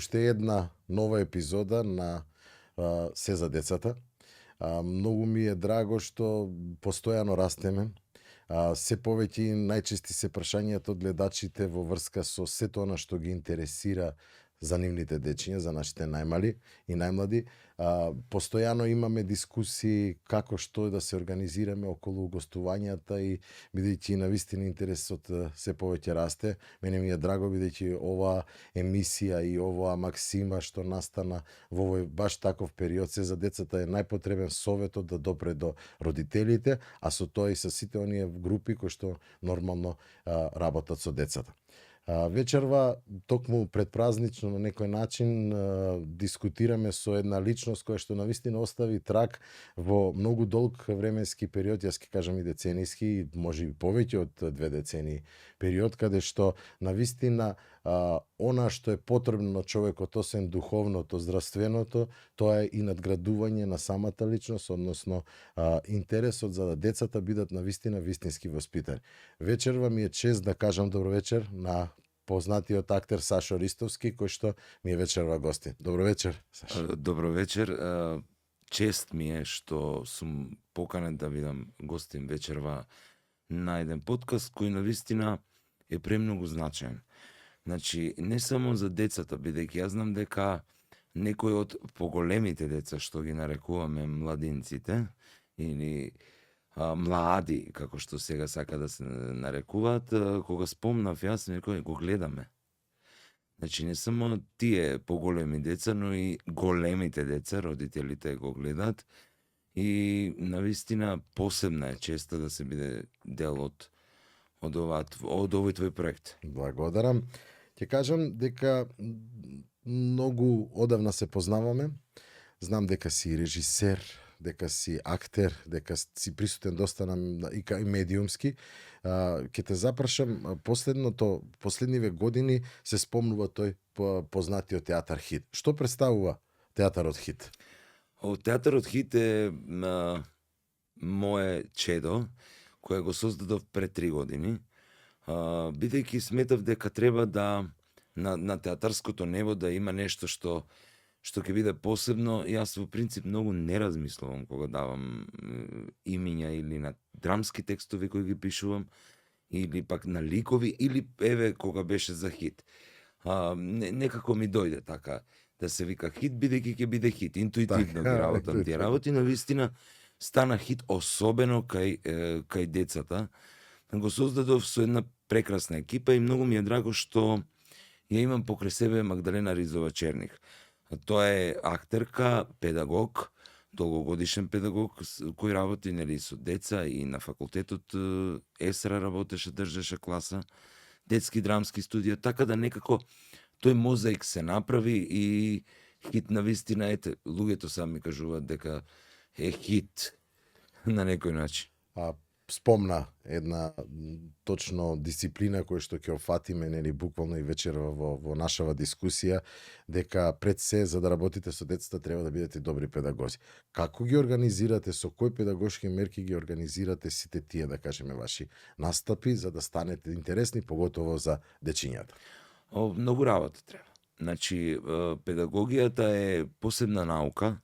уште една нова епизода на Се за децата. Многу ми е драго што постојано растеме. Се повеќе и најчести се прашањата од гледачите во врска со сето она што ги интересира за нивните дечиња, за нашите најмали и најмлади. Постојано имаме дискусии како што да се организираме околу гостувањата и бидејќи навистина интересот се повеќе расте, мене ми е драго бидејќи оваа емисија и оваа максима што настана во овој баш таков период Се за децата е најпотребен советот да допре до родителите, а со тоа и со сите оние групи кои што нормално работат со децата. Вечерва, токму предпразнично на некој начин, дискутираме со една личност која што навистина остави траг во многу долг временски период, јас ќе кажам и деценијски, може и повеќе од 2 децении период, каде што навистина она што е потребно на човекот, освен духовното, здравственото, тоа е и надградување на самата личност, односно интересот за да децата бидат навистина вистински воспитани. Вечерва ми е чест да кажам добро вечер на познатиот актер Сашо Ристовски, кој што ми е вечерва гостин. Добро вечер, Сашо. Добро вечер. Чест ми е што сум поканет да бидам гостин вечерва на еден подкаст кој навистина е премногу значаен. Значи, не само за децата, бидејќи јас знам дека некои од поголемите деца, што ги нарекуваме младинците, или млади, како што сега сака да се нарекуваат, кога спомнав јас, некој го гледаме. Значи, не само тие поголеми деца, но и големите деца, родителите го гледаат, и навистина посебна е честа да се биде дел од овој твој проект. Благодарам. Ќе кажам дека многу одавна се познаваме. Знам дека си режисер, дека си актер, дека си присутен доста и медиумски. Ќе те запрашам, последниве години се спомнува тој познатиот театар Хит. Што представува театарот Хит? Театарот Хит е мое чедо, кое го создадов пред 3 години. Бидејќи сметав дека треба да на театарското небо да има нешто што ќе биде посебно. Јас во принцип многу не размислувам кога давам имиња или на драмски текстови кои ги пишувам, или пак на ликови, или еве кога беше за Хит. Некако ми дојде така да се вика Хит, бидејќи ќе биде хит. Интуитивно ги работам тие работи, навистина стана хит, особено кај децата. Го создадов со една прекрасна екипа и многу ми е драго што ја имам покрај себе Магдалена Ризова Черних. Тоа е актерка, педагог, долгогодишен педагог, кој работи со деца и на факултетот ЕСРА работеше, држеше класа, детски драмски студија, така да некако тој мозаик се направи и Хит навистина, ете, луѓето сами кажуваат дека е хит на некој начин. Спомна една точно дисциплина која што ќе офатиме, нели, буквално и вечерва во нашава дискусија, дека пред се, за да работите со децата, треба да бидете добри педагози. Како ги организирате, со кои педагошки мерки ги организирате сите тие, да кажеме, ваши настапи, за да станете интересни, поготово за дечињата? Многу работа треба. Значи, педагогијата е посебна наука,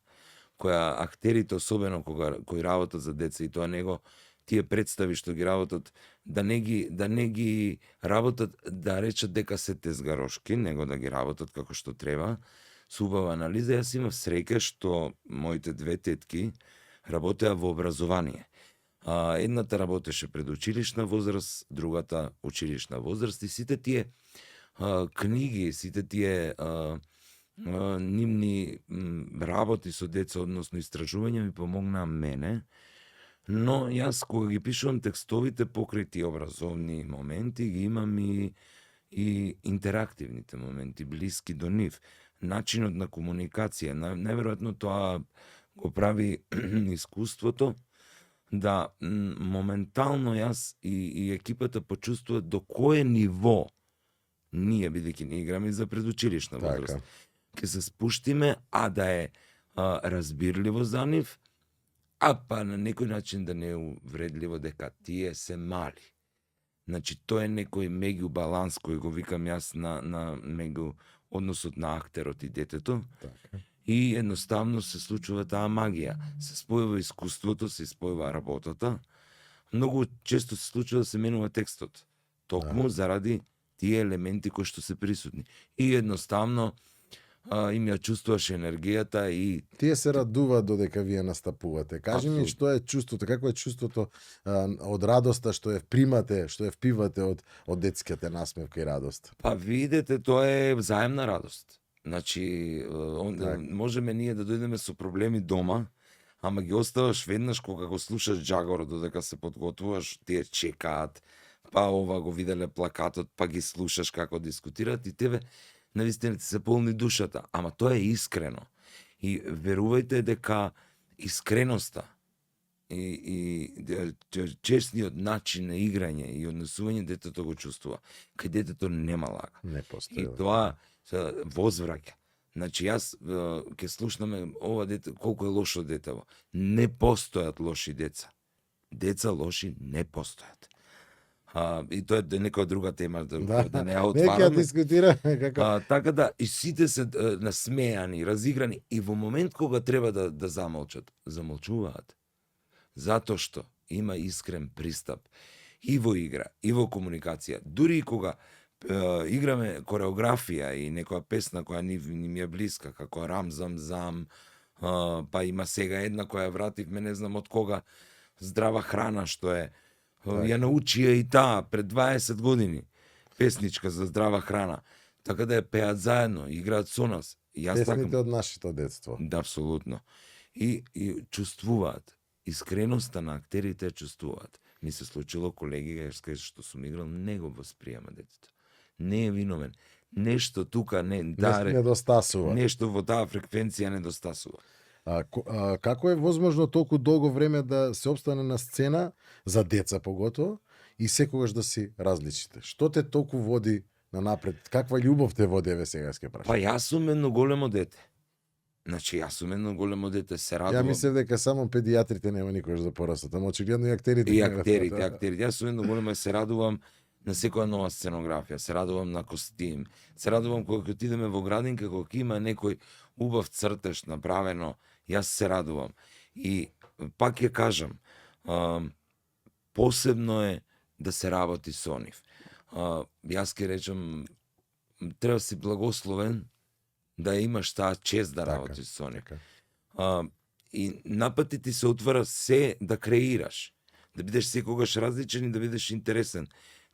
која актерите, особено кои работат за деца, и тоа него тие представи што ги работат, да не ги работат да речат дека се тезгарошки, него да ги работат како што треба, со убава анализа. Јас имав среќа што моите 2 тетки работеа во образование. Едната работеше предучилишна возраст, другата училишна возраст, и сите тие книги, сите тие нивни работи со деца, односно истражувања, ми помогнаа мене. Но јас кога ги пишувам текстовите покрај тие образовни моменти, ги имам и интерактивните моменти, блиски до нив. Начинот на комуникација, најверојатно тоа го прави искуството, да моментално јас и екипата почувствуваат до кое ниво ние, бидејќи не играме за предучилишна возраст, ќе се спуштиме, а да е разбирливо за нив, а па на некој начин да не е увредливо дека тие се мали. Значи, тоа е некој меѓу баланс кој го викам јас на меѓу односот на актерот и детето, Така. и едноставно се случува таа магија. Се спојува искуството, се спојува работата. Многу често се случува да се менува текстот. Токму заради тие елементи кои што се присутни. И едноставно им ја чувствуваш енергијата и Тие се радуваат додека вие настапувате. Кажи ми Апсолутно. што е чувството, како е чувството од радоста што ја примате, што ја впивате од детските насмевка и радост. па видите, тоа е взаемна радост. Значи, Така. можеме ние да дојдеме со проблеми дома, ама ги оставаш веднаш кога го слушаш джагорот додека се подготвуваш, тие чекаат, па ова го виделе плакатот, па ги слушаш како дискутираат и тебе навистина ти се полни душата, ама тоа е искрено. И верувајте дека искреноста и честниот начин на играње и однесување детето го чувствува. Кај детето нема лага. Не И постои. тоа се возвраќа. Значи јас ќе слушнаме ова дете колку е лошо детево. Не постојат лоши деца. Деца лоши не постојат. И тоа е нека друга тема да не ја Нека отвараме. дискутираме како Така да и сите се насмејани, разиграни и во момент кога треба да замолчат, замолчуваат. Затоа што има искрен пристап и во игра, и во комуникација. Дури и кога играме кореографија и некоја песна која ни ми е блиска, како Рам Зам Зам, па има сега една која ја вративме, не знам од кога, Здрава храна, што е ја научија и таа пред 20 години, песничка за здрава храна. Така да ја пеат заедно, играат со нас. И јас песните сакам. од нашето детство. Да, апсолутно. И чувствуваат. Искреноста на актерите ја чувствуваат. Ми се случило колеги што сум играл, не го восприема детето. Не е виновен. Нешто тука не Недостасува. нешто во таа фреквенција недостасува. Како е возможно толку долго време да се обстане на сцена, за деца поготово, и секогаш да си различите? Што те толку води на напред? Каква љубов те води, еве сега ќе прашам? Па јас сум едно големо дете. Значи, јас сум едно големо дете, се Ја радувам. мислев дека само педијатрите нема никош да порастат, ама очигледно и актерите. И нема да актерите, порастат. актерите. Јас сум едно големо, се радувам на секоја нова сценографија, се радувам на костим, се радувам кога ќе отидеме во градинка, кога ќе има некој убав цртеж направено, јас се радувам. И пак ќе кажам, посебно е да се работи со нив. Јас ќе речам, треба си благословен да имаш таа чест да Така, работиш со нив. Така. И напати ти се отвара се да креираш, да бидеш секогаш различен и да бидеш интересен.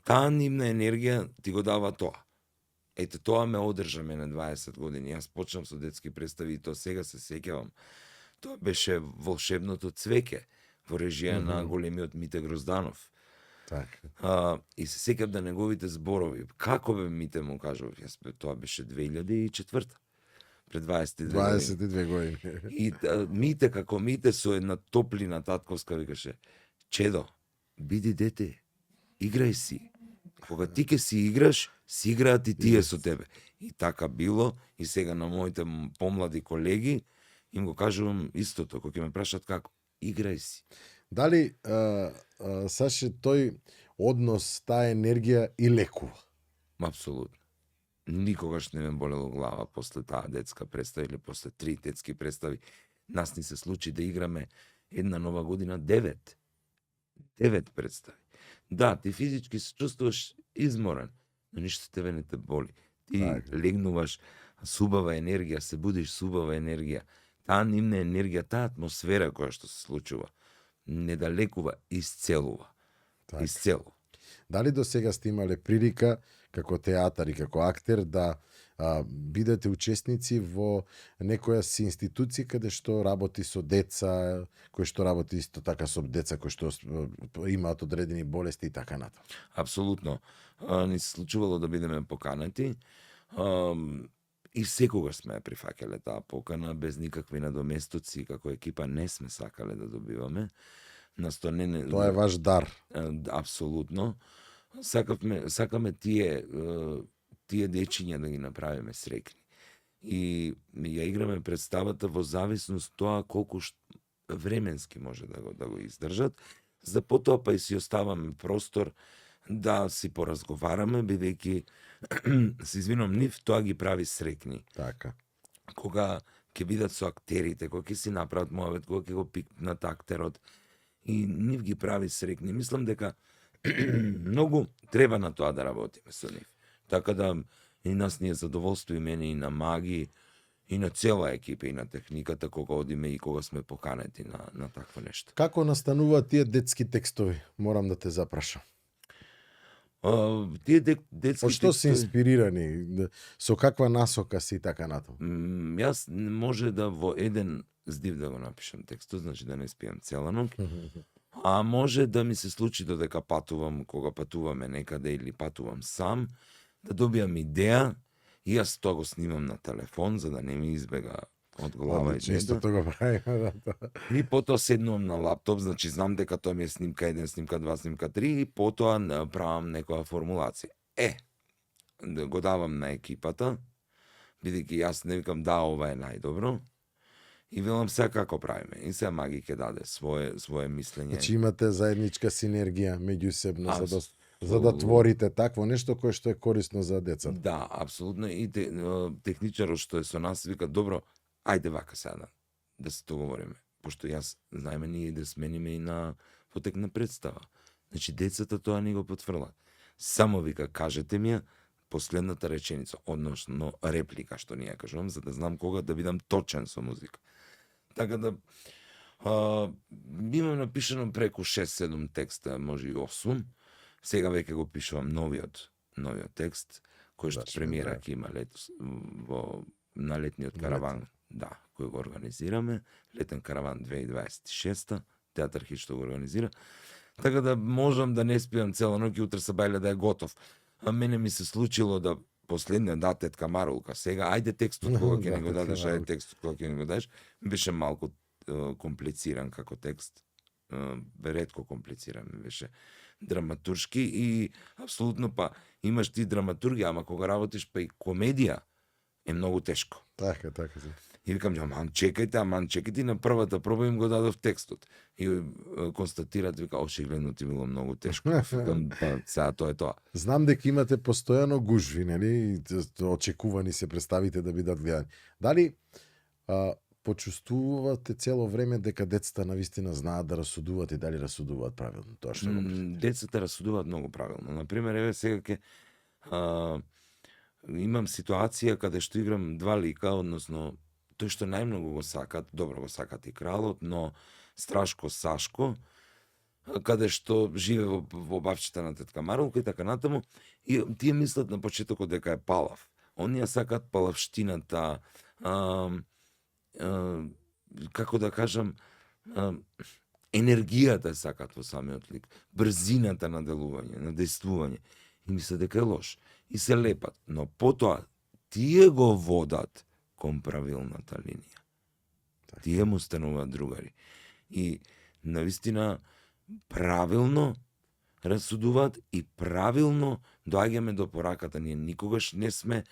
Таа нивна енергија ти го дава тоа. Ете, тоа ме одржа мене 20 години. Јас почнам со детски представи и тоа сега се сеќавам. Тоа беше Волшебното цвеќе во режија на големиот Мите Грозданов. Така. И се сеќавам да неговите зборови. Како бе Мите му кажував? Тоа беше 2004. Пред 22 години. 22 години. И Мите како Мите со една топлина татковска викаше: Чедо, биди дете, играј си. Кога ти ке си играш, си играат и тие со тебе. И така било, и сега на моите помлади колеги им го кажувам истото, кога ќе ме прашат како, играј си. Дали, Саше, тој однос, таа енергија и лекува? Апсолутно. Никогаш не ме болело глава после таа детска представа или после 3 детски представи. Нас ни се случи да играме една нова година 9 представи. Да, ти физички се чувствуваш изморен, но ништо тебе не те боли. Ти Така. легнуваш с убава енергија, се будиш с убава енергија. Таа нивна енергија, таа атмосфера која што се случува, не да лекува, исцелува. Така. Исцелува. Дали до сега сте имале прилика како театар и како актер да бидете учесници во некоја си институција каде што работи со деца, кој што работи исто така со деца кои што имаат одредени болести и така натаму? Апсолутно. Ни се случувало да бидеме поканети. И секогаш сме ја прифаќале таа покана, без никакви надоместоци, како екипа не сме сакале да добиваме. Тоа е ваш дар. Апсолутно. Сакаме тие дечиња да ги направиме срекни. И ја играме представата во зависност тоа колку временски може да го издржат, за потоа па и си оставаме простор да си поразговараме, бидејќи се извинувам, нив тоа ги прави срекни. Така. Кога ќе бидат со актерите, кога ќе си направат муабет, кога ќе го пикнат актерот, и нив ги прави срекни. Мислам дека многу треба на тоа да работиме со нив. Така да и нас ни е задоволство, и мене, и на Маги, и на цела екипа, и на техниката, кога одиме и кога сме поканети на такво нешто. Како настануваат тие детски текстови? Морам да те запрашам. Тие детски Од што се текстови- инспирирани? Со каква насока си и така натаму? Јас може да во еден здив да го напишам текстот, значи да не спијам цела ноќ, а може да ми се случи додека патувам, кога патуваме некаде или патувам сам, да добијам идеја и јас тоа го снимам на телефон за да не ми избега од глава Одлично, идејата. истото го правиме. Да. И потоа седнувам на лаптоп, значи знам дека тоа ми е снимка 1, снимка 2, снимка 3 и потоа правам некоја формулација. Да го давам на екипата, бидејќи јас не викам да, ова е најдобро, и велам сега како правиме. И сега Маги ќе даде свое мислење. Значи имате заедничка синергија меѓусебно Абсолютно. за да творите такво нешто кое што е корисно за децата. Да, апсолутно. И техничарот што е со нас вика, добро, ајде вака сега да се договориме. Пошто јас, знаеме, ние да смениме и на потек на представа. Значи, децата тоа ни го потврлат. Само вика, кажете ми ја последната реченица, односно реплика што ние кажувам, за да знам кога да бидам точен со музика. Така да, имам напишано преку 6-7 текста, може и 8. Сега веќе го пишувам новиот текст, кој што Баш ме премиера драго. ќе има летос на летниот караван, да, кој го организираме, летен караван 2026, Театар Хит што го организира. Така да можам да не спијам цела ноќ и утре се бајле да е готов. А мене ми се случило да последниот да тетка Марулка. Сега ајде текстот кога ќе Да, ни го тетка дадеш, ајде Марулка. текстот кога ќе ни го дадеш, беше малку комплициран како текст. Ретко комплициран беше драматуршки и апсолутно па имаш ти драматургија, ама кога работиш па и комедија е многу тешко. Така. И викам, аман чекајте, на првата проба им го дадов текстот. И констатират, вика, очигледно ти било многу тешко. Викам, па сега тоа е тоа. Знам дека имате постојано гужви, нели? Очекувани се представите да бидат гледани. Дали почувствувате цело време дека децата навистина знаат да расудуваат и дали расудуваат правилно тоа што го правите? Децата расудуваат многу правилно. Например, еве сега ќе имам ситуација каде што играм два лика, односно тој што најмногу го сакат, добро го сакат и кралот, но Страшко Сашко, каде што живе во бабчета на тетка Марулка и така натаму, и тие мислат на почетокот дека е палав. Оние сакат палавштината, како да кажам, енергијата сакат во самиот лик, брзината на делување, на действување. И мислат дека е лош. И се лепат. Но потоа, тие го водат кон правилната линија. Тие му стануваат другари. И навистина правилно расудуваат и правилно доаѓаме до пораката. Ние никогаш не сме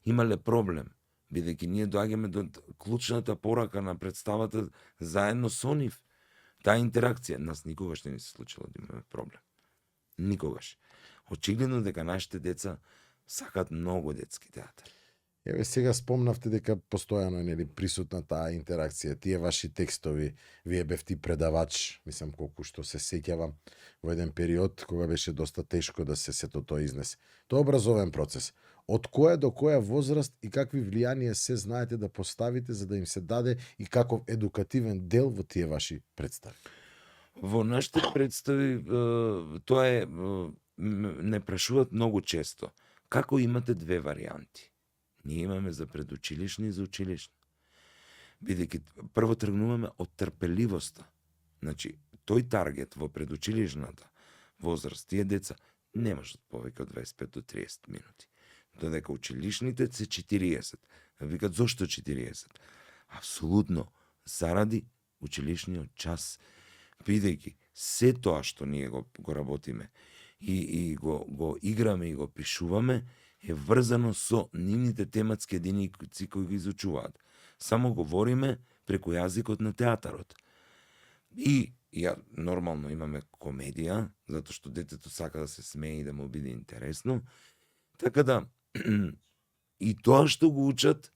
имале проблем, бидејќи ние доаѓаме до клучната порака на представата заедно со нив. Таа интеракција нас никогаш не ни се случило да имаме проблем. Никогаш. Очигледно дека нашите деца сакат многу детски театар. Еве сега спомнавте дека постојано е нели присутна таа интеракција, тие ваши текстови, вие бевте предавач, мислам колку што се сеќавам, во еден период кога беше доста тешко да се сето тоа изнесе. Тоа е образовен процес. Од која до која возраст и какви влијанија се знаете да поставите за да им се даде и каков едукативен дел во тие ваши представи? Во нашите представи тоа е не прашуваат многу често. Како имате две варијанти? Ние имаме за предучилишни и за училишни. Бидејќи прво тргнуваме од трпеливоста. Значи, тој таргет во предучилишната возраст, тие деца не можат повеќе од 25 до 30 минути. Додека училишните се 40. Викат, зошто 40? Апсолутно, заради училишниот час. Бидејќи се тоа што ние го работиме и го играме и го пишуваме, е врзано со нивните тематски единици кои ги изучуваат. Само говориме преку јазикот на театарот. И ја нормално имаме комедија, затоа што детето сака да се смее и да му биде интересно. Така да и тоа што го учат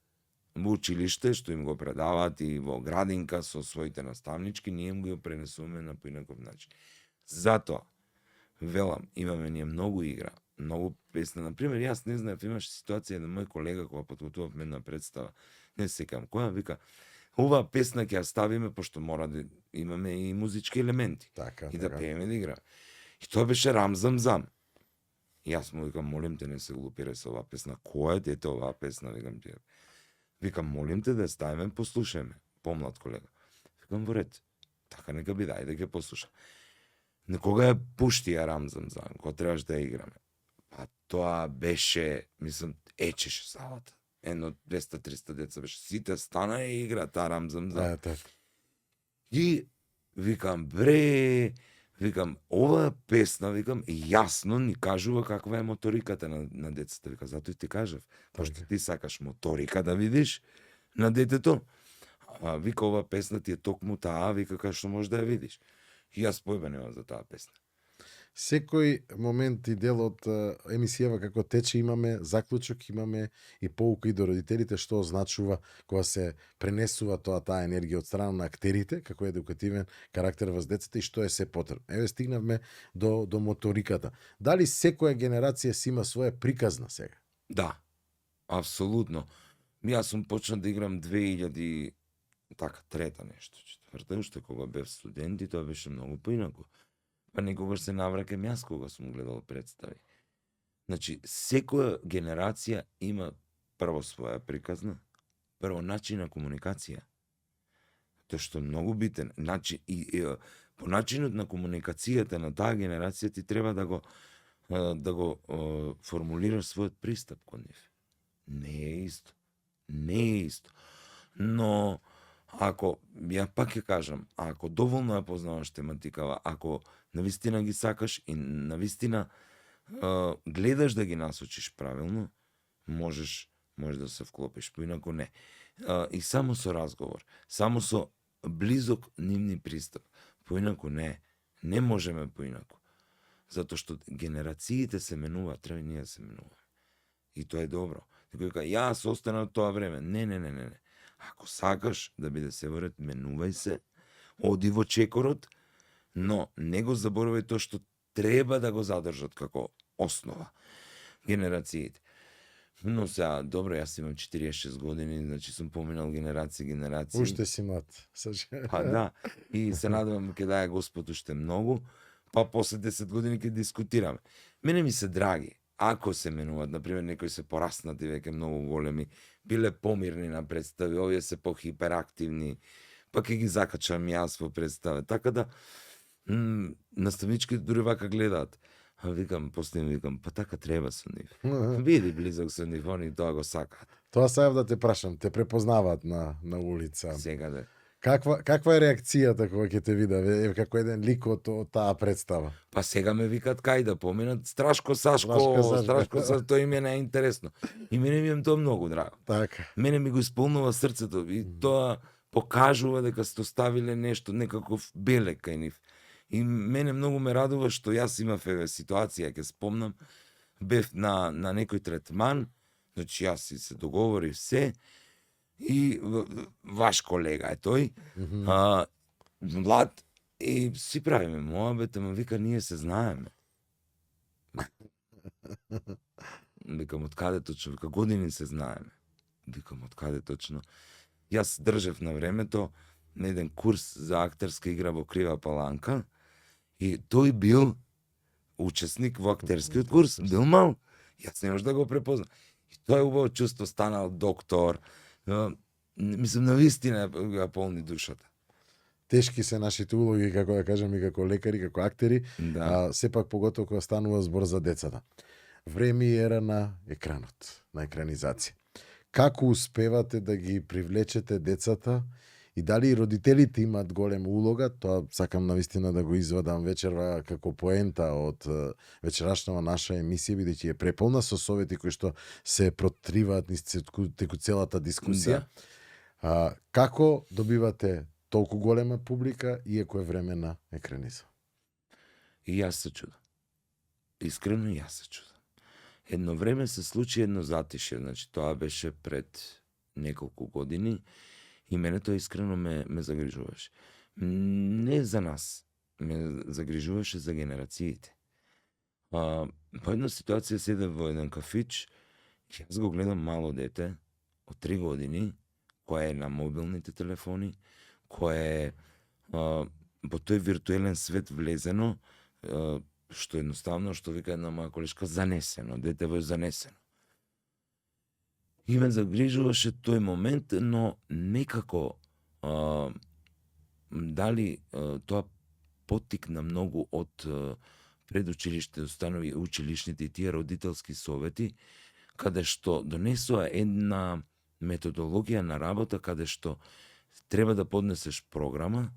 во училиште, што им го предаваат и во градинка со своите наставнички, ние им го пренесуваме на поинаков начин. Затоа, велам, имаме ние многу игра, многу песна. Например, јас не знаев, имаше ситуација на мој колега кога подготувавме една представа, не се сеќавам која, вика, оваа песна ќе ја ставиме, пошто мора да имаме и музички елементи. Така, И да така. пееме да играме. И тоа беше Рамзам-зам. И јас му викам, молим те, не се глупирај со оваа песна. Која е дете оваа песна? Викам ти. Викам, молим те да ја ставиме, послушајме. Помлад колега. Викам, во ред. Така нека биде, ајде ќе послушам. Некога ја пушти ја Рамзам-зам, кога требаш да ја играме. Па тоа беше, мислам, ечеше салата. Едно 200-300 деца беше. Сите стана и игра таа Рамзам-зам. Така. И викам, бре, викам, оваа песна, викам, јасно ни кажува каква е моториката на децата. Вика, затоа и ти кажав, пошто ти сакаш моторика да видиш на детето, вика, оваа песна ти е токму таа, вика, кај што можеш да ја видиш. И јас појба немам за таа песна. Секој момент и дел од емисијава како тече имаме заклучок, имаме и поука и до родителите што означува кога се пренесува таа енергија од страна на актерите како едукативен карактер во децата и што е се потребно. Еве стигнавме до моториката. Дали секоја генерација си има своја приказна сега? Да, апсолутно. Јас сум почнал да играм 2000 така трета нешто, четврта, уште кога бев студент и тоа беше многу поинаку. Па некогаш се навракам јас кога сум гледал представи. Значи, секоја генерација има прво своја приказна, прво начин на комуникација. Тоа што многу битен. По начинот на комуникацијата на таа генерација ти треба да го формулираш својот пристап кон нив. Не е исто. Не е исто. Но ако, ја пак ќе кажам, ако доволно ја познаваш тематикава, ако навистина ги сакаш и навистина гледаш да ги насочиш правилно, можеш да се вклопиш, поинаку не. И само со разговор, само со близок нивни пристап, поинаку не можеме поинаку. Затоа што генерациите се менуваат, треба и ние да се менуваме. И тоа е добро. Некој вика, јас останав тоа време. Не. Ако сакаш да биде се во ред, менувај се, оди во чекорот, но не го заборавај тоа што треба да го задржат како основа генерациите. Но сега, добро, јас имам 46 години, значи сум поминал генерации. Уште си млад. Па да, и се надевам ќе даде Господ уште многу, па после 10 години ќе дискутираме. Мене ми се драги, ако се менуваат, например, некои се пораснати веќе многу големи, биле помирни на представи, овие се похиперактивни, па ќе ги закачам јас во представа. Така да, наставнички дури вака гледаат. После им викам, па така треба со нив. Биди близок со нив, они тоа го сакаат. Тоа сајав да те прашам, те препознаваат на улица. Сега да. Каква е реакцијата кога ќе те видат, како еден лик од таа представа? Па сега ме викат кај да поминат Страшко Сашко, тоа им е неинтересно. И мене ми е тоа многу драго. Така. Мене ми го исполнува срцето и тоа покажува дека сте оставиле нешто, некаков белек кај нив. И мене многу ме радува што јас имав ситуација, ќе спомнам, бев на некој третман, значи јас се договорив се, и ваш колега е тој, млад, и си правиме моабет, ама вика, ние се знаеме. Викам, од каде точно? Вика, години се знаеме. Викам, од каде точно? Јас држев на времето на еден курс за актерска игра во Крива Паланка и тој бил учесник во актерскиот курс, бил мал. Јас не можеш да го препознам. И тоа е убаво чувство, станал доктор. Мислам, навистина ја полни душата. Тешки се нашите улоги, како да кажем, и како лекари, како актери, Да. сепак поготово кога станува збор за децата. Време и ера на екранот, на екранизација. Како успевате да ги привлечете децата и дали и родителите имаат голема улога? Тоа сакам навистина да го извадам вечерва како поента од вечерашната наша емисија, бидејќи е преполна со совети кои што се протриваат низ теку целата дискусија. Да. Како добивате толку голема публика, иако е време на екранизам. И јас се чудам. Искрено јас се чудам. Едно време се случи едно затишје, значи тоа беше пред неколку години и мене тоа искрено ме загрижуваше. Не за нас, ме загрижуваше за генерациите. По една ситуација седев во еден кафич, јас го гледам мало дете од 3 години, која е на мобилните телефони, која е во тој виртуелен свет влезено, што едноставно, што вика една моја колешка, занесено, детево е занесено. И ме загрижуваше тој момент, но некако дали тоа поттикна многу од предучилиште установи, училишните и тие родителски совети, каде што донесоа една методологија на работа, каде што треба да поднесеш програма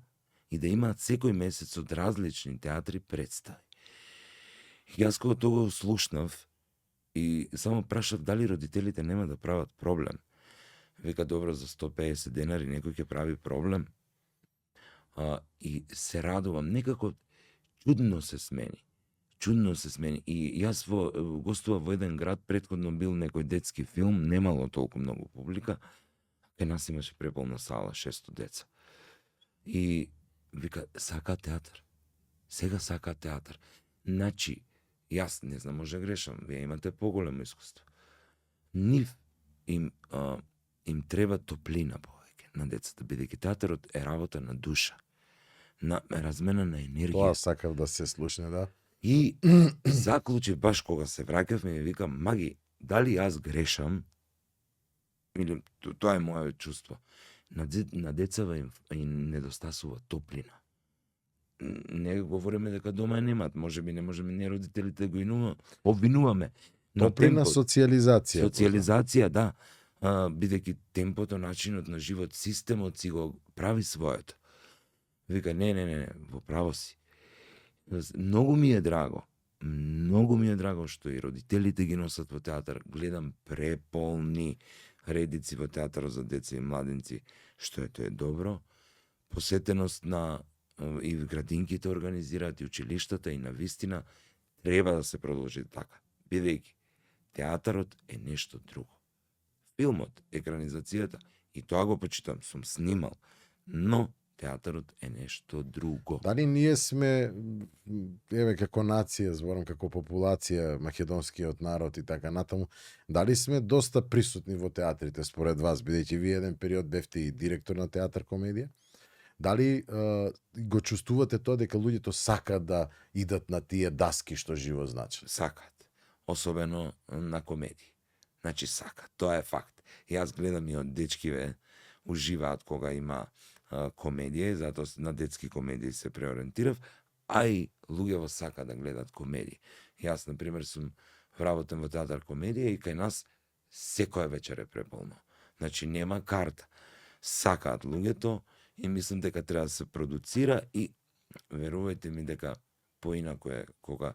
и да имаат секој месец од различни театри представи. Јас кога тоа слушнав и само прашав дали родителите нема да прават проблем. Вика, добро, за 150 денари некој ќе прави проблем. И се радувам, некако чудно се смени. Чудно се смени. И јас гостував во еден град, претходно бил некој детски филм, немало толку многу публика, кај нас имаше преполна сала, 600 деца. И вика, сака театар. Сега сака театар. Значи, јас не знам, може грешам, вие имате поголемо искуство. Нив им треба топлина повеќе на децата, бидејќи театарот е работа на душа, на размена на енергија. Тоа сакав да се слушне, да. И заклучив баш кога се враќав, ми вика, маги, дали јас грешам, или тоа е моје чувство, на децава им недостасува топлина. Не говориме дека дома немат, можеби не можеме ние родителите го обвинуваме. Топлина, социализација. Социализација, да. Бидејќи темпото, начинот на живот, системот си го прави своето. Вика, не, во право си. Многу ми е драго што и родителите ги носат во театар. Гледам преполни редици во театарот за деца и младинци, што тоа е добро. Посетеност на и градинките организираат и училиштата и на вистина треба да се продолжи така. Бидејќи театарот е нешто друго. Филмот, екранизацијата, и тоа го почитам, сум снимал, но театарот е нешто друго. Дали ние сме, еве како нација, зборам како популација, македонскиот народ и така натаму, дали сме доста присутни во театрите според вас, бидејќи вие еден период бевте и директор на театар комедија? Дали го чувствувате тоа дека луѓето сакаат да идат на тие даски што живо значат? Сакаат, особено на комедии. Значи сакаат, тоа е факт. Јас гледам и од дечкиве уживаат кога има комедија, затоа на детски комедии се преориентирав, а и луѓето сака да гледат комедии. Јас, например, сум вработен во театар комедија и кај нас секоја вечер е преполно. Значи нема карта. Сакаат луѓето и мислам дека треба да се продуцира и верувајте ми дека поинаку е кога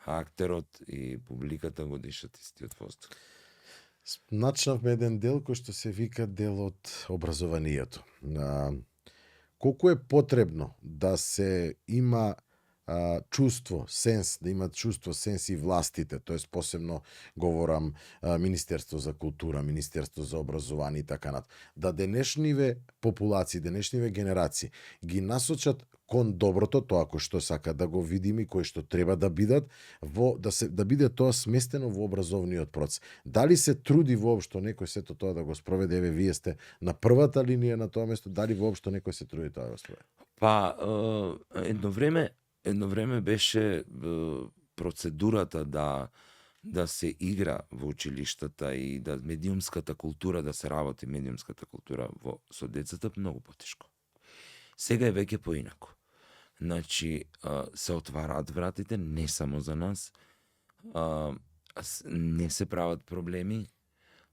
актерот и публиката го дишат истиот воздух. Начнавме еден дел кој што се вика дел од образованието. Колку е потребно да се има чувство, сенс, да имат чувство, сенс и властите, тоест посебно говорам Министерство за култура, Министерство за образование и така нат, да денешниве популации, денешниве генерации ги насочат кон доброто, тоа кој што сака да го видиме, кој што треба да бидат, да биде тоа сместено во образовниот процес. Дали се труди воопшто некој сето тоа да го спроведе? Еве, вие сте на првата линија на тоа место, дали воопшто некој се труди тоа да го спроведе? Па, едно време беше процедурата да се игра во училиштата и да медиумската култура, да се работи медиумската култура со децата многу потешко. Сега е веќе поинаку. Значи, се отвараат вратите, не само за нас, не се прават проблеми,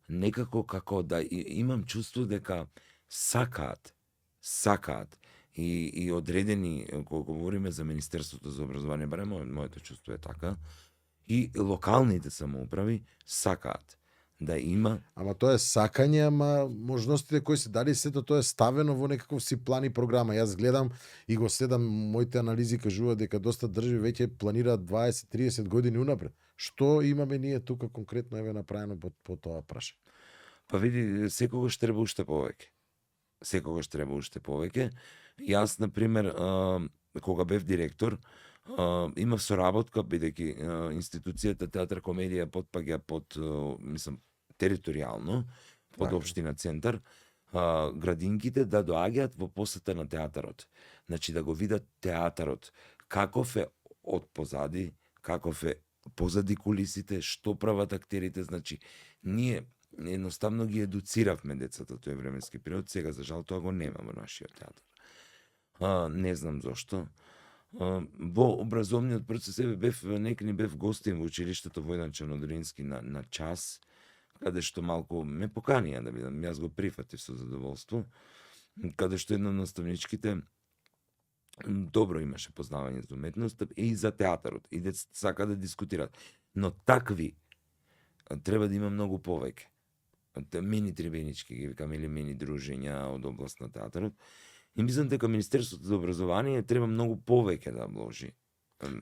некако како да имам чувство дека сакаат и одредени, кога говориме за Министерството за образование, барем моето чувство е така, и локалните самоуправи сакаат да има. Ама тоа е сакање, ама можностите кои се дали, сето тоа е ставено во некаков си план и програма. Јас гледам и го следам, моите анализи кажуваат дека доста држави веќе планираат 20-30 години унапред. Што имаме ние тука конкретно направено по тоа прашање? Па види, секогаш треба уште повеќе. Секогаш треба уште повеќе. Јас, например, кога бев директор, имав соработка, бидејќи институцијата театар комедија потпаѓа под, мислам, територијално, под Така. општина Центар, градинките да доаѓаат во посета на театарот. Значи да го видат театарот, каков е од позади, каков е позади кулисите, што прават актерите, значи ние едноставно ги едуциравме децата тој временски период, сега за жал тоа го нема во нашиот театар. Не знам зошто. Во образовниот процес некни бев гостин во училиштето Војдан Чернодарински на час, каде што малку ме поканија да бидам, јас го прифатив со задоволство, каде што една од наставничките добро имаше познавање за уметноста и за театарот, и децата сака да дискутираат. Но такви треба да има многу повеќе. Мини трибинички ги викаме, или мини дружења од област на театарот. И мислам дека Министерството за образование треба многу повеќе да вложи.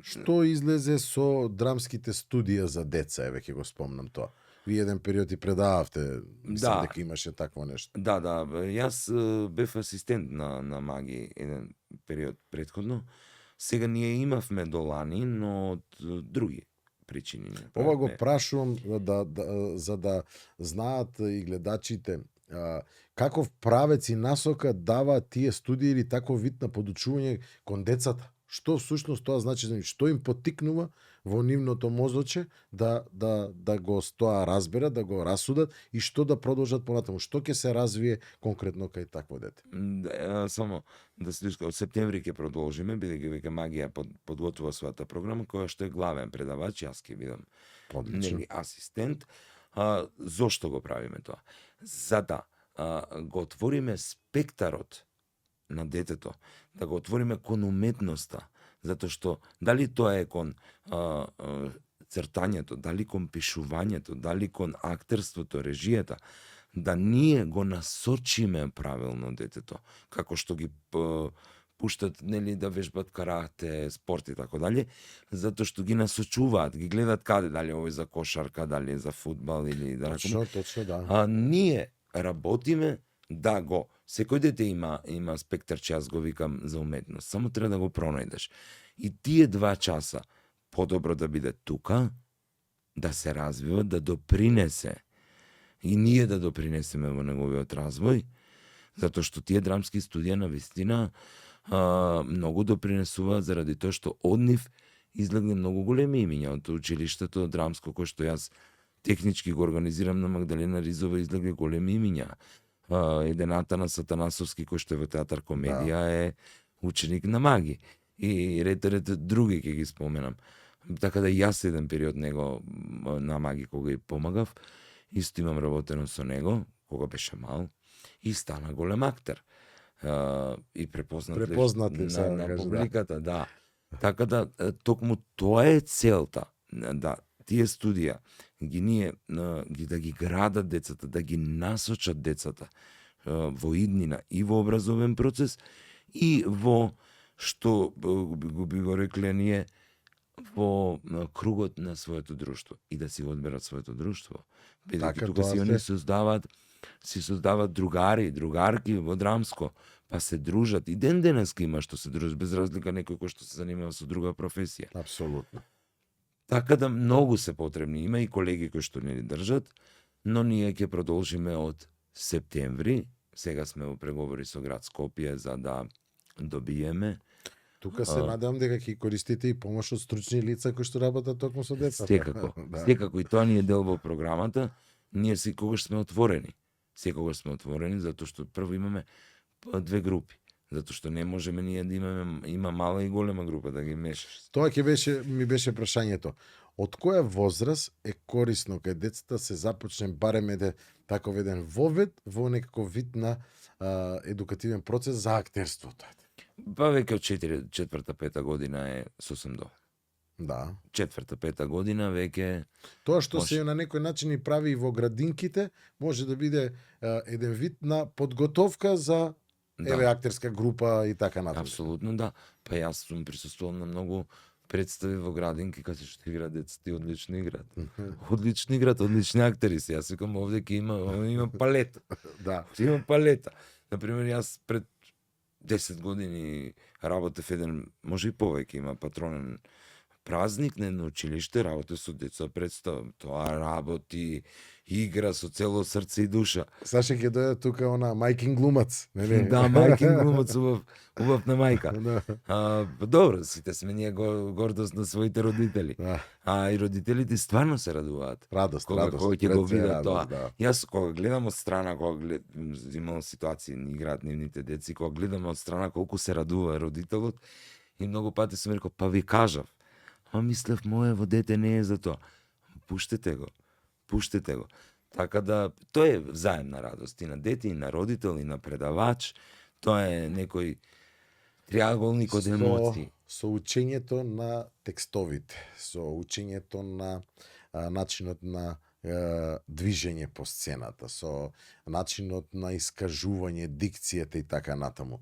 Што излезе со драмските студија за деца, еве ќе го спомнам тоа. Вие еден период и предававте, мислам дека имаше такво нешто. Да, јас бев асистент на Маги еден период претходно. Сега ние имавме долани, но од други причини. Ова го прашувам за да знаат и гледачите каков правец и насока дава тие студии или таков вид на подучување кон децата. Што всушност тоа значи за нив? Што им поттикнува во нивното мозоче да го тоа разберат, да го расудат и што да продолжат понатаму? Што ќе се развие конкретно кај такво дете? Само да се од септември ќе продолжиме, бидејќи веќе Магија подготвува својата програма, која што е главен предавач, јас ќе бидам нели асистент. Зошто го правиме тоа? За да го отвориме спектарот на детето, да го отвориме кон уметноста, затоа што дали тоа е кон цртањето, дали кон пишувањето, дали кон актерството, режијата, да ние го насочиме правилно детето, како што ги пуштат нели да вежбат карате, спорт и така дале, затоа што ги насочуваат, ги гледат каде, дали овој за кошарка, дали за фудбал или да Точно, да. Ние работиме да го секој дете има спектарче, јас го викам за уметност, само треба да го пронајдеш. И тие 2 часа подобро да биде тука, да се развива, да допринесе и ние да допринесеме во неговиот развој, затоа што тие драмски студија на вистина многу допринесуваат заради тоа што од нив излегне многу големи имиња од училиштето драмско кој што јас технички го организирам на Магдалена Ризова, излегле големи имиња. Едената на Сатанасовски кој што е во театар комедија е ученик на Маги и ред други ќе ги споменам. Така да јас еден период него на Маги кога ја помагав, исто имам работено со него кога беше мал и стана голем актер. И препознат на публиката, да. Така да токму тоа е целта, да тие студија да ги градат децата, да ги насочат децата во иднина и во образовен процес и во што би го рекле ние во кругот на своето друштво и да си одберат своето друштво. Бидејќи тука си они создават другари, другарки во драмско, па се дружат и ден денеска има што се дружат, без разлика некој кој што се занимава со друга професија. Апсолутно. Така да многу се потребни. Има и колеги кои што не држат, но ние ќе продолжиме од септември. Сега сме во преговори со град Скопје за да добиеме. Тука се надевам дека ќе користите и помош од стручни лица кои што работат токму со децата. Секако. Секако и тоа ни е дел во програмата. Ние секогаш сме отворени. Секогаш сме отворени затоа што прво имаме 2 групи. Затоа што не можеме ние да има мала и голема група да ги мешаш. Тоа ми беше прашањето. Од која возраст е корисно кај децата се започне барем таков еден вовед во некаков вид на едукативен процес за актерството? Па веќе од 4-5 година е сосем доволно. Да. 4-5 година веќе Тоа што Може. се на некој начин и прави и во градинките, може да биде еден вид на подготовка за еве да, актерска група и така натаму. апсолутно да. Па јас сум присуствувал на многу представи во градинки каде што играат децата и одлично играат. Одлично играат, одлични актери се. Јас викам овде ќе има палета. Да. Има палета. Например, јас пред 10 години работев еден, може и повеќе, има патронен празник на едно училиште, работе со деца представа. Тоа работи, игра со цело срце и душа. Саша ќе дојде тука она мајкин глумац, нели? Да, мајкин глумац убав на мајка. Да. Добро, сите сме ние гордост на своите родители. Да. И родителите стварно се радуваат. Радост, Кога радост. ќе го пред се видат тоа. радост, да. Јас кога гледам од страна, имам ситуации, ни играат нивните деци, кога гледам од страна колку се радува родителот, и многу пати сум рекол, па ви кажав, мислев моево дете не е за тоа. Пуштете го. Пуштете го. Така да, тоа е взаемна радост и на дете, и на родител, и на предавач. Тоа е некој триаголник од емоции. Со учењето на текстовите, со учењето на начинот на движење по сцената, со начинот на искажување, дикцијата и така натаму.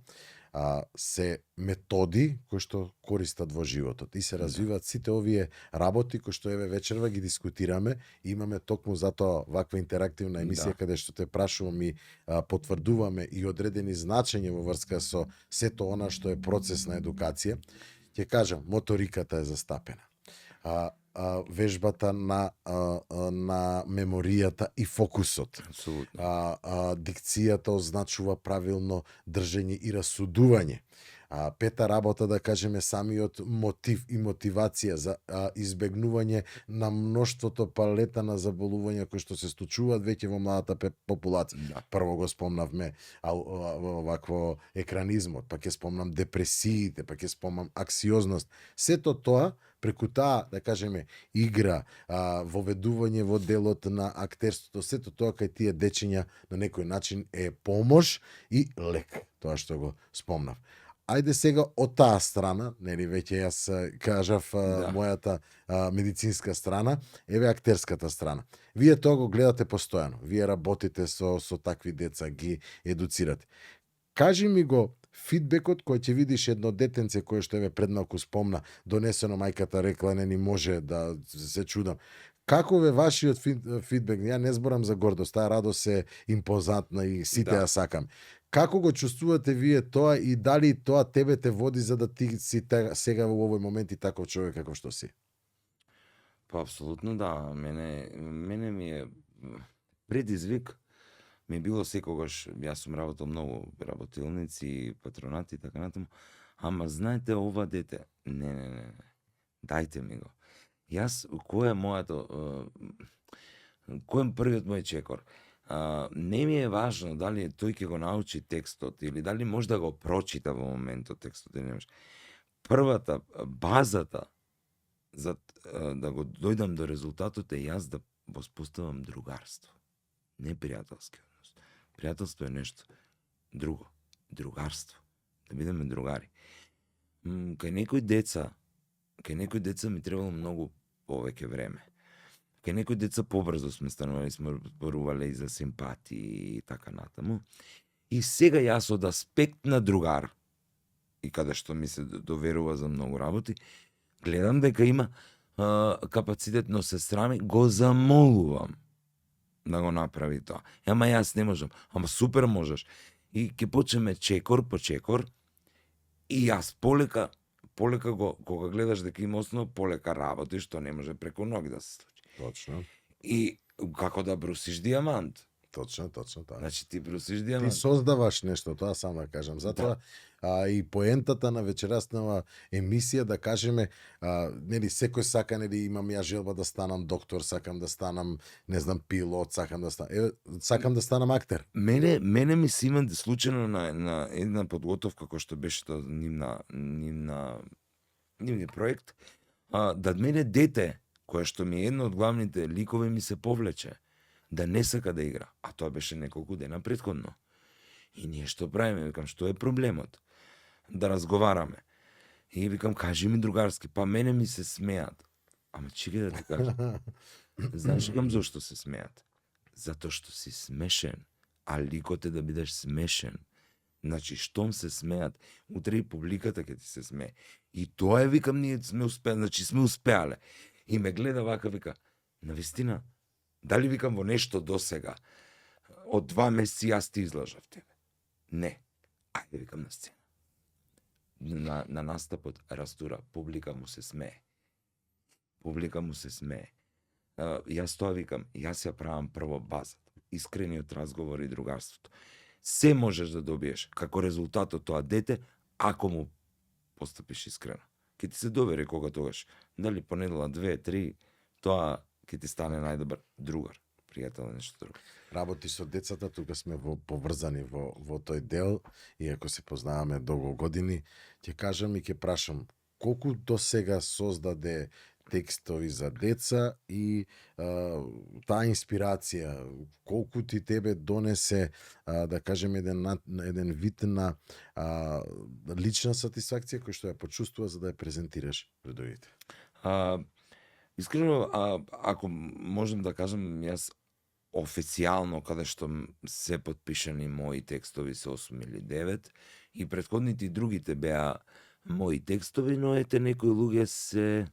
Се методи кои што користат во животот и се развиваат сите овие работи кои што еве вечерва ги дискутираме. Имаме токму затоа ваква интерактивна емисија каде што те прашувам и потврдуваме и одредени значења во врска со сето она што е процес на едукација. Ќе кажам, моториката е застапена. Вежбата на меморијата и фокусот. Апсолутно. Дикцијата означува правилно држење и расудување. Пета работа, да кажеме, самиот мотив и мотивација за избегнување на мноштвото палета на заболувања кои што се случуваат веќе во младата популација. Да. Прво го спомнавме вакво екранизмот, па ќе спомнам депресиите, па ќе спомнам аксиозност. Сето тоа преку таа, да кажеме, игра, воведување во делот на актерството, сето тоа кај тие дечиња на некој начин е помош и лек, тоа што го спомнав. Ајде сега од таа страна, нели веќе јас кажав мојата медицинска страна, еве актерската страна. Вие тоа го гледате постојано, вие работите со такви деца, ги едуцирате. Кажи ми го фидбекот кој ќе видиш едно детенце кое што еве пред малку спомна, донесено мајката рекла не ни може да се чудам. Каков е вашиот фидбек? Ја не зборам за гордост, таа радост е импозантна и сите ја сакам. Како го чувствувате вие тоа и дали тоа тебе те води за да ти си сега во овој момент и таков човек како што си? Па апсолутно да, мене ми е предизвик ми било секогаш, јас сум работел многу работилници, патронати и така натаму, ама знаете ова дете, не, дајте ми го. Јас, кој е првиот мој чекор? Не ми е важно дали тој ќе го научи текстот или дали може да го прочита во моментот текстот или не може. Првата, базата за да го дојдам до резултатот е јас да воспоставам другарство. Не пријателски однос. Пријателство е нешто друго. Другарство. Да бидеме другари. Кај некои деца ми требало многу повеќе време. Кај некои деца побрзо сме станували, сме зборувале и за симпатии и така натаму. И сега јас од аспект на другар, и каде што ми се доверува за многу работи, гледам дека има капацитет, но сестра ми го замолувам да го направи тоа. Ама јас не можам. Ама супер можеш. И ќе почнеме чекор по чекор, и јас полека го, кога гледаш дека има основа, полека работи, што не може преку ноги да се случи. Точно. И како да брусиш дијамант. Точно, тоа. Значи ти брусиш Ти дијамант. создаваш нешто, тоа само да кажам. Затоа и поентата на вечераснава емисија, да кажеме, нели секој сака, нели имам ја желба да станам доктор, сакам да станам, не знам, пилот, сакам да станам актер. Мене ми се има случајно на една подготовка која што беше тоа нивни проект, да мене дете, која што ми е едно од главните ликови, ми се повлече да не сака да игра, а тоа беше неколку дена претходно. И ние што правиме, викам, што е проблемот? Да разговараме. И викам, кажи ми другарски, па мене ми се смеат. Ама чекай да ти кажам. Знаеш викам зошто се смеат? Затоа што си смешен, а ликот е да бидеш смешен. Значи, штом се смеат, утре и публиката ќе ти се смее. И тоа е, викам, ние сме успеали, значи сме успеале. И ме гледа вака, вика, навистина, дали викам во нешто досега, од 2 месеци јас ти излажав тебе? Не. Ајде, викам, на сцена. На настапот растура, публика му се смее. Публика му се смее. Јас тоа викам, јас ја правам прво базата, искрениот разговор и другарството. Се можеш да добиеш како резултат од тоа дете, ако му постапиш искрено. Ке ти се довере кога тогаш, дали понедела 2-3, тоа ќе ти стане најдобар другар, пријател, нешто друго. Работи со децата, тука сме поврзани во тој дел, иако се познаваме долго години, ќе кажам и ќе прашам, колку до сега создаде текстови за деца и таа инспирација, колку ти тебе донесе, да кажем, еден вид на лична сатисфакција кој што ја почувствува за да ја презентираш пред другите? Искрено, ако можем да кажем, јас официјално, каде што се потпишани мои текстови се 8 или 9, и претходните и другите беа мои текстови, но ете некои луѓе се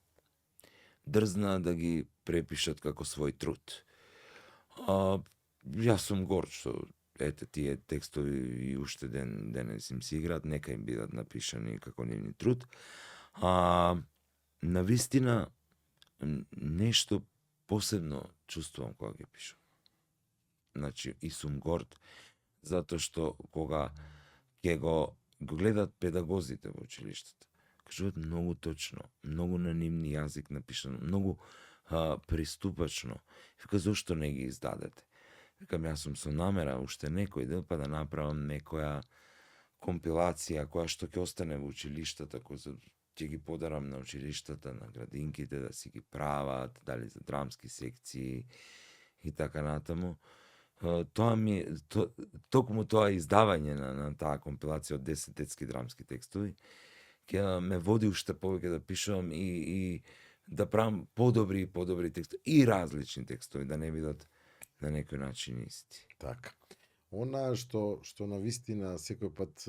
дрзна да ги препишат како свој труд. Јас сум горд што ете тие текстови и уште денес им се играат, нека им бидат напишани како нивни труд. Навистина нешто посебно чувствувам кога ги пишам. Значи, и сум горд, затоа што кога ќе го гледат педагозите во училиштата, кажуваат многу точно, многу на нивни јазик напишано, многу приступачно. Вика, зошто не ги издадете? Викам, јас сум со намера уште некој дел, па да направам некоја компилација која што ќе остане во училиштата, која ќе ги подарам на училиштата, на градинките, да си ги прават, дали за драмски секции и така натаму. Тоа ми токму тоа издавање на таа компилација од 10 детски драмски текстови ќе ме води уште повеќе да пишувам и да правам подобри и подобри текстови и различни текстови, да не бидат на некој начин исти. Така. Она што навистина секој пат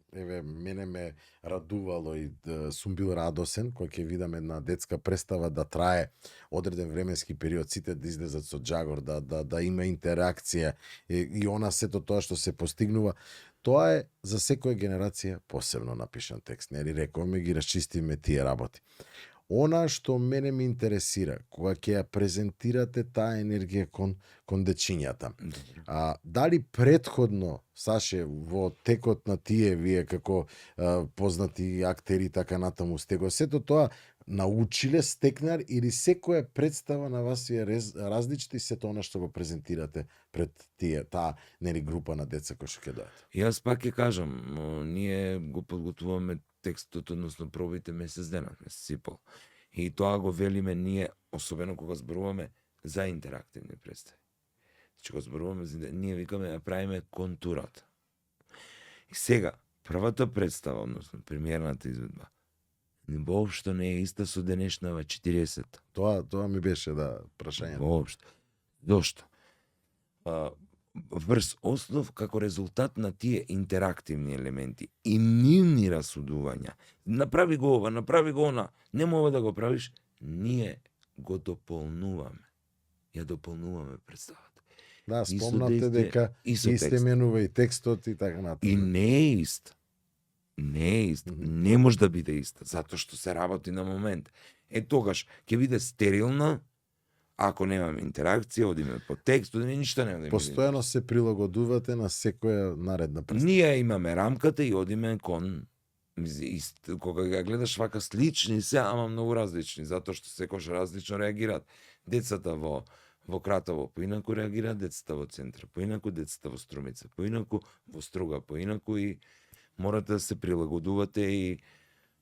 мене ме радувало и сум бил радосен кога ќе видам една детска представа да трае одреден временски период, сите да излезат со џагор, да има интеракција и она сето тоа што се постигнува. Тоа е за секоја генерација посебно напишан текст. Нели рековме, ги расчистиме тие работи. Она што мене ме интересира, кога ќе ја презентирате таа енергија кон дечињата. Дали претходно, Саше, во текот на тие вие како познати актери така натаму сте го сето тоа научиле, стекнар, или секоја представа на вас е различна и сето она што го презентирате пред таа нели група на деца кои што ќе дојдат? Јас пак ќе кажам, ние го подготвуваме текстот, односно пробите месец дена, месец и пол. И тоа го велиме ние, особено кога зборуваме за интерактивни представи. Значи, кога зборуваме за ние викаме да правиме контурата. И сега, првата представа, односно премиерната изведба, воопшто не е иста со денешнава 40. Тоа ми беше прашање. Воопшто. Зошто? Врз основ како резултат на тие интерактивни елементи и нивни расудувања. Направи го ова, направи го она, нема ова да го правиш, ние го дополнуваме. Ја дополнуваме представата. Да, спомнате дека исте менува и текстот и така натаму. И не е ист. Не е ист. Не може да биде иста, затоа што се работи на момент. Тогаш ќе биде стерилна, ако немаме интеракција, одиме по текст, одиме ништо нема да има. Постојано се прилагодувате на секоја наредна представа. Ние имаме рамката и одиме кон кога ја гледаш вака слични се, ама многу различни, затоа што секојаш различно реагираат. Децата во Кратово поинаку реагираат, децата во Центар поинаку, децата во Струмица поинаку, во Струга поинаку и морате да се прилагодувате и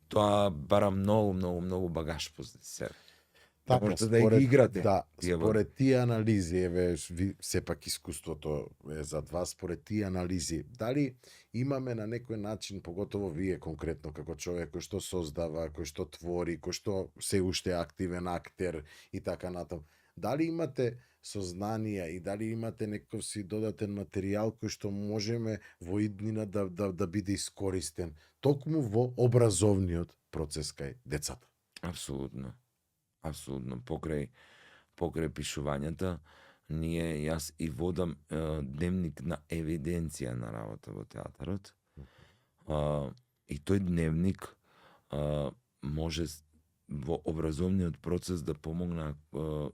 тоа бара многу багаж позади себе. Да можете да ги играте. Да, тие според тие анализи, еве, ви сепак искуството е зад вас, според тие анализи, дали имаме на некој начин, поготово вие конкретно како човек кој што создава, кој што твори, кој што се уште активен актер и така натаму, дали имате сознанија и дали имате некој си додатен материјал кој што можеме во иднина да биде искористен токму во образовниот процес кај децата? Апсолутно. Апсолутно. Покрај пишувањата, јас и водам дневник на евиденција на работа во театарот. И тој дневник може во образовниот процес да помогна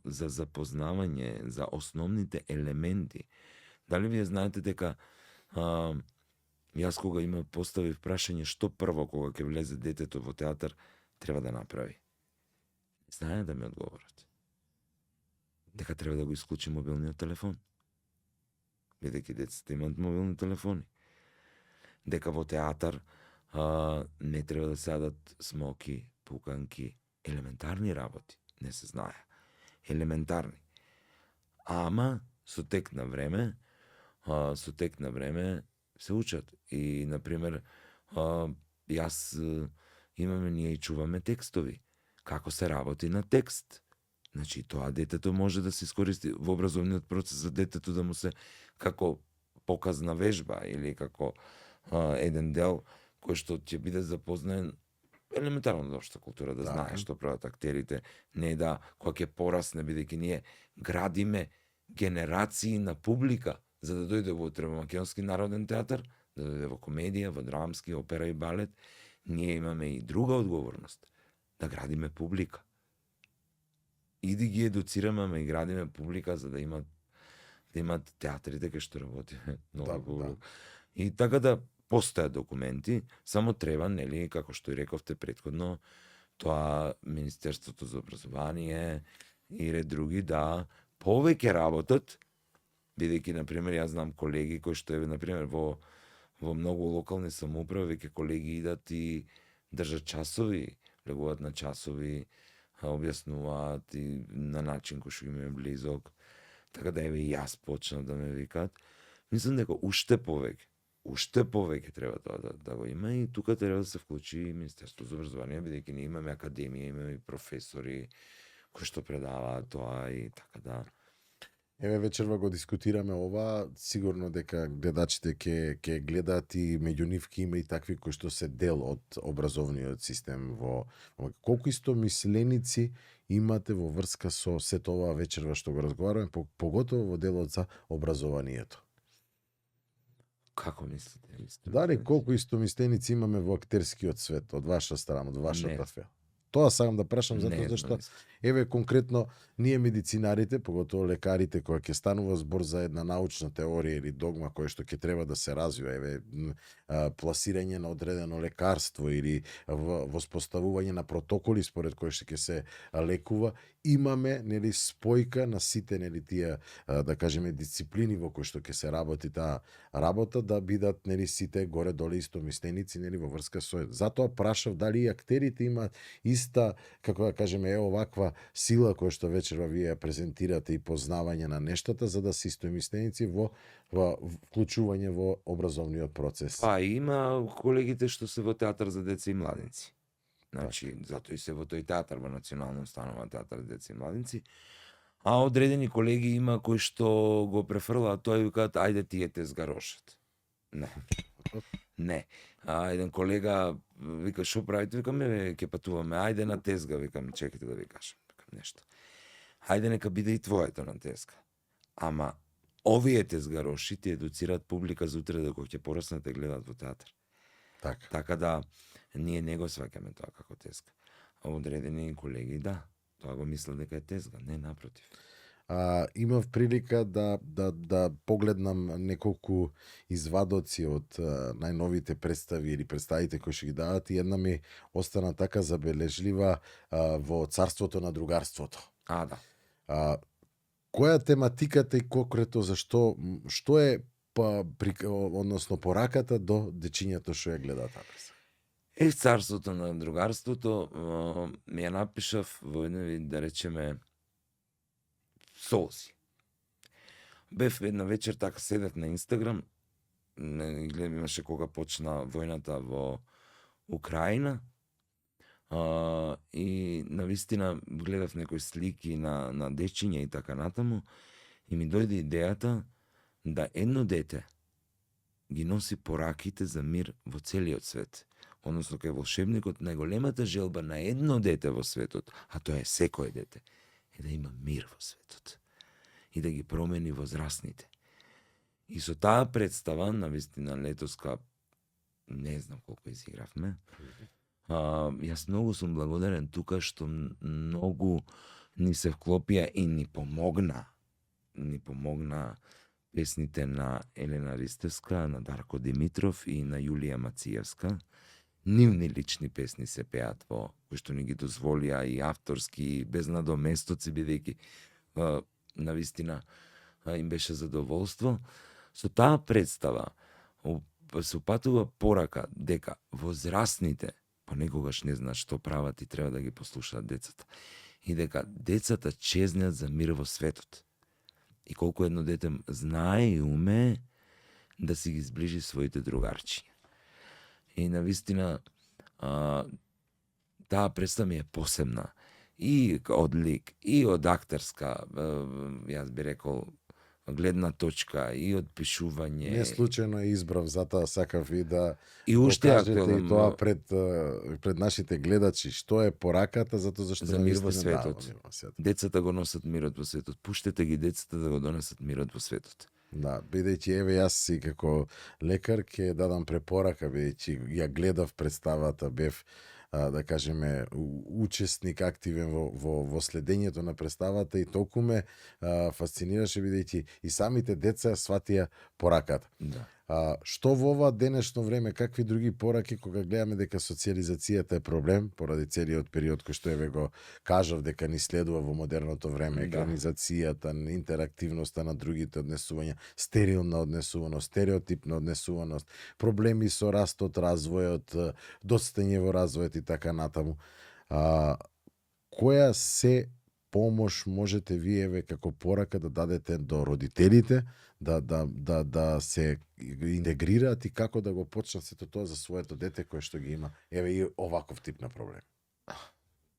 за запознавање, за основните елементи. Дали вие знаете дека јас кога поставив прашање што прво кога ќе влезе детето во театар треба да направи? Знае да ми одговорат. Дека треба да го исклучи мобилниот телефон. Бидејќи децата имаат мобилни телефони. Дека во театар не треба да садат смоки, пуканки, елементарни работи. Не се знае. Елементарни. Ама со тек на време се учат. И, например, јас ние и чуваме текстови. Како се работи на текст. Значи, тоа детето може да се искористи во образовниот процес за детето да му се како показна вежба или како еден дел кој што ќе биде запознаен елементарно за општа култура, да знае што прават актерите, не да кога ќе порасне, бидејќи ние градиме генерации на публика за да дојде во Македонски народен театар, да дојде во комедија, во драмски, опера и балет, ние имаме и друга одговорност. Да градиме публика. И да ги едуцираме, ама и градиме публика за да имат театрите кај што работиме. Многу. И така да постојат документи, само треба, нели, како што и рековте претходно, тоа Министерството за образование и ред други да повеќе работат, бидејќи, например, јас знам колеги кои што е, например, во многу локални самоуправи, веќе колеги идат и држат часови, легуваат на часови, објаснуваат и на начин кој што им е близок. Така да еве и јас почнав да ме викаат. Мислам дека уште повеќе треба тоа да го има и тука треба да се вклучи Министерството за образование, бидејќи ние имаме академија, имаме и професори кои што предаваат тоа и така да. Еве вечерва го дискутираме ова, сигурно дека гледачите ќе гледаат и меѓу нив ќе има и такви кои што се дел од образовниот систем во колку истомисленици имате во врска со сето ова вечерва што го разговараме, поготово во делот за образованието. Како мислите? Дали колку истомисленици имаме во актерскиот свет од ваша страна, од вашата сфера? Тоа сакам да прашам затоа зашто еве конкретно ние медицинарите, поготово лекарите, кога ќе станува збор за една научна теорија или догма која што ќе треба да се развива, еве пласирање на одредено лекарство или воспоставување на протоколи според кои што ќе се лекува, имаме нели спојка на сите нели тие да кажеме дисциплини во кои што ќе се работи таа работа да бидат нели сите горе доле истомисленици нели во врска со. Затоа прашав дали и актерите имаат иста, како да кажеме, оваква сила која што вечерва вие презентирате и познавање на нештата за да се истомисленици во вклучување во образовниот процес. Па има колегите што се во театар за деца и младинци. Значи, затоа и се во тој театар, во Национален установа театар за деца и младинци. А одредени колеги има кои што го префрлаат тоа и викаат ајде тие те сгарошат. Не. Еден колега вика шо правите, викам ќе патуваме, ајде на тезга, викам чекайте да ви кажам, викам нешто. Ајде нека биде и твоето на тезга. Ама овие тезгароши ти едуцираат публика за утре да кога ќе пораснете гледаат во театар. Така да ние не го сваќаме тоа како тезга. А одредени колеги да, тоа го мислат дека е тезга, не напротив. Имав прилика да погледнам неколку извадоци од најновите представи или представите кои што ги дават и една ми остана така забележлива во Царството на другарството. Да. Која тематиката и конкретно што е односно пораката до дечињето што ја гледаат таа представа? Царството на другарството ми ја напишав во еден вид, да речеме, солзи. Бев една вечер, така седев на Инстаграм, гледам, имаше кога почна војната во Украина, и навистина гледав некои слики на дечиња и така натаму, и ми дојде идејата да едно дете ги носи пораките за мир во целиот свет. Односно, кај волшебникот, најголемата желба на едно дете во светот, а тоа е секој дете, е да има мир во светот и да ги промени возрастните. И со таа представа, навистина летоска, не знам колку изигравме, јас многу сум благодарен тука што многу ни се вклопија и ни помогна песните на Елена Ристевска, на Дарко Димитров и на Јулија Мациевска. Нивни лични песни се пеат во, кои што ни ги дозволија и авторски, и без надоместоци, бидејќи навистина им беше задоволство. Со таа представа се упатува порака дека возрастните понекогаш не знаат што прават и треба да ги послушаат децата. И дека децата чезнат за мир во светот. И колку едно дете знае и умее да си ги зближи своите другарчиња. И навистина таа представа ми е посебна. И од лик, и од актерска, јас би рекол, гледна точка, и од пишување. Не случајно е избрав, затоа сакав и да И уште покажете и тоа пред нашите гледачи, што е пораката, затоа зашто за мир во навистина светот. да, Децата го носат мирот во светот. Пуштете ги децата да го донесат мирот во светот. Да, бидејќи еве јас си како лекар ќе дадам препорака, бидејќи ја гледав представата, бев да кажеме учесник активен во следењето на представата и толку ме фасцинираше бидејќи и самите деца сватија пораката. Да. Што во ова денешно време, какви други пораки кога гледаме дека социјализацијата е проблем поради целиот период кој што еве го кажав дека ни следува во модерното време, екранизацијата, интерактивноста на другите однесувања, стерилна однесуваност, стереотипна однесуваност, проблеми со растот, развојот, достање во развојот и така натаму. Која се помош можете вие како порака да дадете до родителите да се интегрираат и како да го почнат сето тоа за своето дете кое што ги има еве и оваков тип на проблем?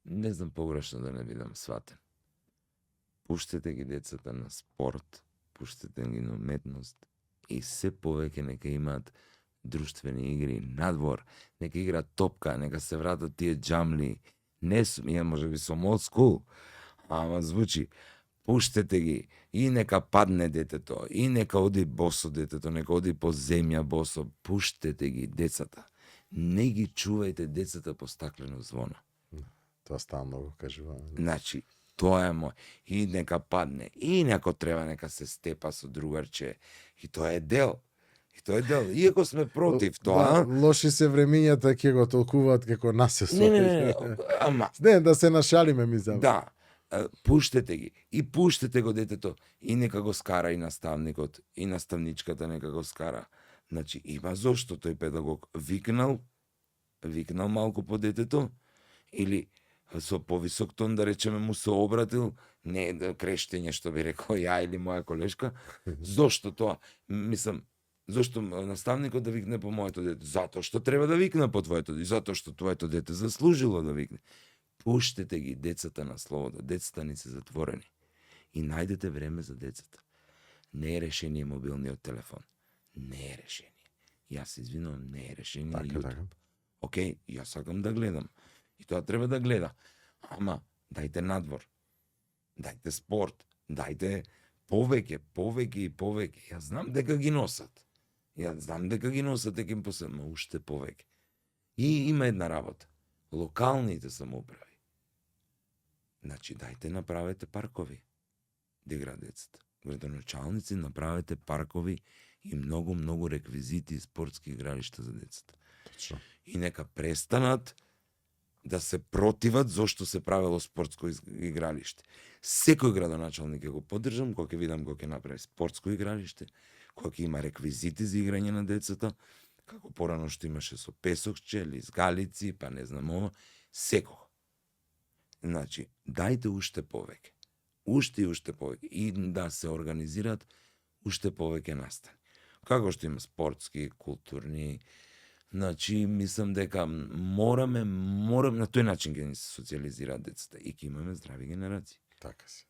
Не знам погрешно да не бидам сватен. Пуштете ги децата на спорт, пуштете ги на уметност и се повеќе нека имаат друштвени игри надвор, нека играат топка, нека се вратат тие џамли. Не сум, ја може би сум old school, ама звучи. Пуштете ги и нека падне детето, и нека оди босо детето, нека оди по земја босо. Пуштете ги децата. Не ги чувајте децата по стаклено звоно. Тоа става многу кажувано. Значи, тоа е мој. И нека падне, и неко треба нека се степа со другарче. И тоа е дел. Иако сме против тоа. Да, лоши се времињата ќе го толкуваат како насилство. Не, ама Не, да се нашалиме ми за. да, пуштете ги и пуштете го детето и нека го скара и наставникот и наставничката нека го скара. Значи има зошто тој педагог викнал малку по детето или со повисок тон да речеме му се обратил, не да крештење што би рекол ја или моја колешка. Зошто тоа? Мислам, зошто наставникот да викне по моето дете? Затоа што треба да викне по твоето дете, затоа што твоето дете заслужило да викне. Пуштете ги децата на слобода, децата ни се затворени. И најдете време за децата. Не е решение мобилниот телефон. Не е решение. Јас се извинувам, не е решение YouTube. Океј, јас сакам да гледам. И тоа треба да гледа. Ама, дајте надвор. Дајте спорт. Дајте повеќе. Јас знам дека ги носат. Дека им посебно уште повеќе. И има една работа. Локалните самоуправи. Значи, дајте направете паркови да играат децата. Градоначалници направете паркови и многу реквизити и спортски игралишта за децата. Точно. И нека престанат да се противат зошто се правело спортско игралиште. Секој градоначалник ќе го поддржам кога ќе видам кога ќе направи спортско игралиште, кога ќе има реквизити за играње на децата, Како порано што имаше со песокче, лизгалици, па не знам ова, секого. Значи, дајте уште повеќе. Уште и уште повеќе. И да се организираат уште повеќе настани. Како што има спортски, културни, значи, мислам дека morаме на тој начин ќе ни се социализираат децата и ќе имаме здрави генерации. Така си.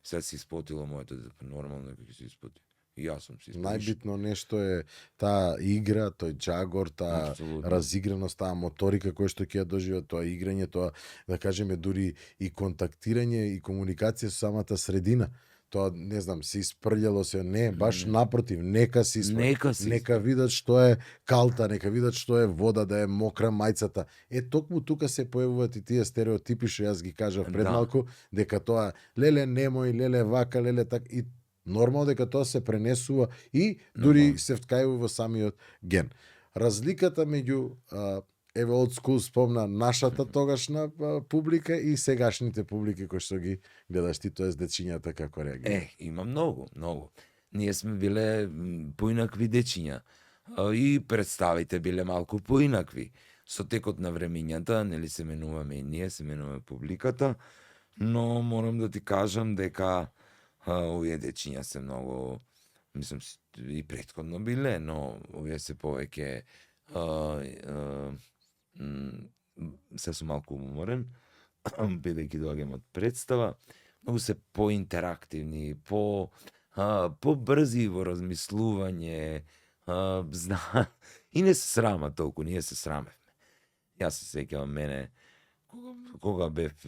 Сега си испотило моето дете, нормално е како се испоти. И јас сум си испотил. Најбитно нешто е таа игра, тој джагор, таа Апсолутно. разиграност, таа моторика која што ќе ја доживе, тоа играње, тоа да кажеме дури и контактирање и комуникација со самата средина. Тоа не знам, се испрљало се, не, баш напротив, нека се испрља. Нека видат што е калта, нека видат што е вода, да е мокра мајцата. Токму тука се појавуваат и тие стереотипи што јас ги кажав пред Да. малку, дека тоа леле немој, леле вака, леле така и нормално дека тоа се пренесува и дури се вткајува во самиот ген. Разликата меѓу еве old school спомна нашата тогашна публика и сегашните публики кои што ги гледаш ти, тоест дечињата како реагираат. Има многу, многу. Ние сме биле поинакви дечиња. И представите биле малку поинакви. Со текот на времињата, нели се менуваме и ние, се менуваме публиката, но морам да ти кажам дека овие дечиња се многу, мислам, и претходно биле, но овие се повеќе се сум малку уморен, бидејќи доаѓам од представа, многу се поинтерактивни, побрзи во размислување, и не се срама толку, ние се срамевме. Јас се сеќавам мене, кога бев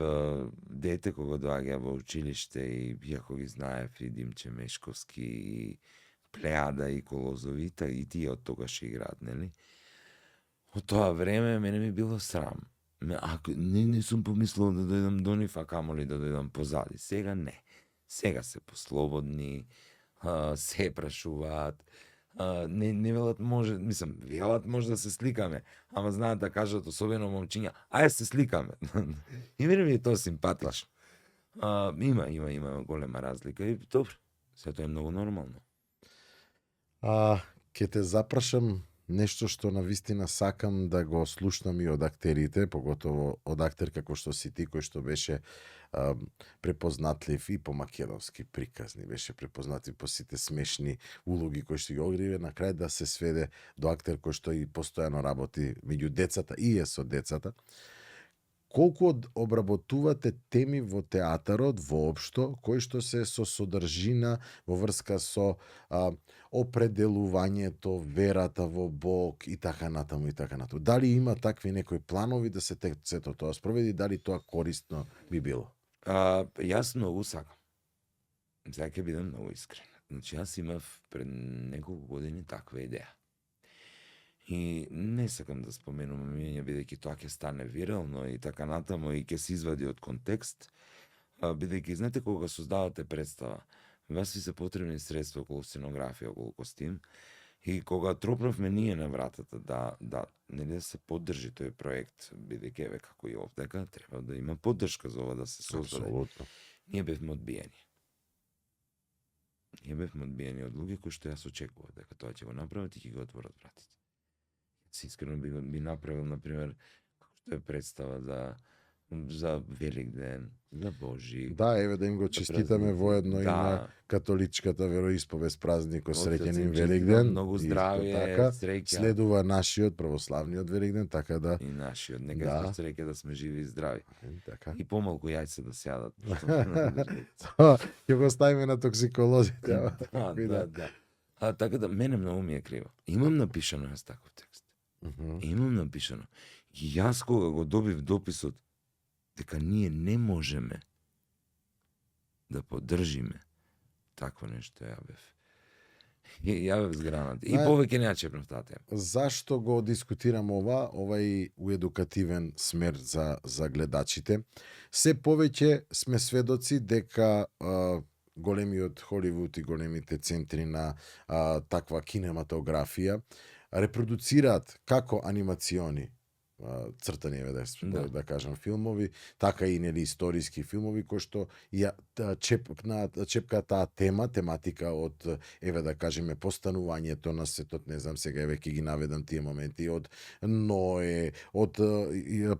дете, кога доаѓа во училиште и иако ги знаев и Димче Мешковски, и Плејада, и Колозовита, и тие од тогаш играат, нели? Од тоа време мене ми било срам. Не сум помислил да дојдам до нив, а камоли да дојдам позади. Сега не. Сега се послободни, се прашуваат, не велат може, мислам, велат може да се сликаме, ама знаат да кажат особено момчиња, ајде се сликаме. И мене ми е тоа симпатично. Има голема разлика и добро, се тоа е многу нормално. Ке те запрашам нешто што навистина сакам да го слушнам и од актерите, поготово од актер како што си ти, кој што беше препознатлив и по македонски приказни, беше препознатлив по сите смешни улоги кои што ги огриве, на крај да се сведе до актер кој што и постојано работи меѓу децата и е со децата. Колку обработувате теми во театарот воопшто, кои што се со содржина во врска со определувањето, верата во Бог и така натаму и така натаму. Дали има такви некои планови да се сето тоа спроведи, дали тоа корисно би било? Јас многу сакам. Сега ќе бидам многу искрен. Значи, јас имав пред неколку години таква идеја. И не сакам да споменувам имења, бидејќи тоа ќе стане вирално и така натаму и ќе се извади од контекст, бидејќи знаете кога создавате представа, вас ви се потребни средства околу сценографија, околу костим, и кога тропнавме ние на вратата нели да се поддржи тој проект, бидејќи еве како и овдека треба да има поддршка за ова да се создаде. Апсолутно. Ние бевме одбиени. Од луѓе кои што јас очекував дека тоа ќе го направат и ќе го отворат вратите. Искрено би направил, например, како што е представа за Великден, за Божи. Да, еве да им го честитаме воедно и на католичката вероисповест празник, среќен им Великден. Многу здравје, така, среќа. следува нашиот православниот Великден, така да И нашиот, нека среќа да сме живи и здрави. така. И помалку јајца да се јадат. Ќе го ставиме на токсиколозите. Да. Така да, мене многу ми е криво. Имам напишано јас таков текст. Имам напишано. И јас кога го добив дописот дека ние не можеме да поддржиме такво нешто, ја бев згранат. И повеќе не ја чепнав таа тема. Зашто го дискутирам овај едукативен смер за гледачите? Се повеќе сме сведоци дека големиот Холивуд и големите центри на таква кинематографија репродуцираат како анимациони цртани Да. да кажам филмови, така и нели историски филмови кои што ја чепка таа тематика од еве да кажеме постанувањето на светот, не знам сега еве ќе ги наведам тие моменти од Ное, од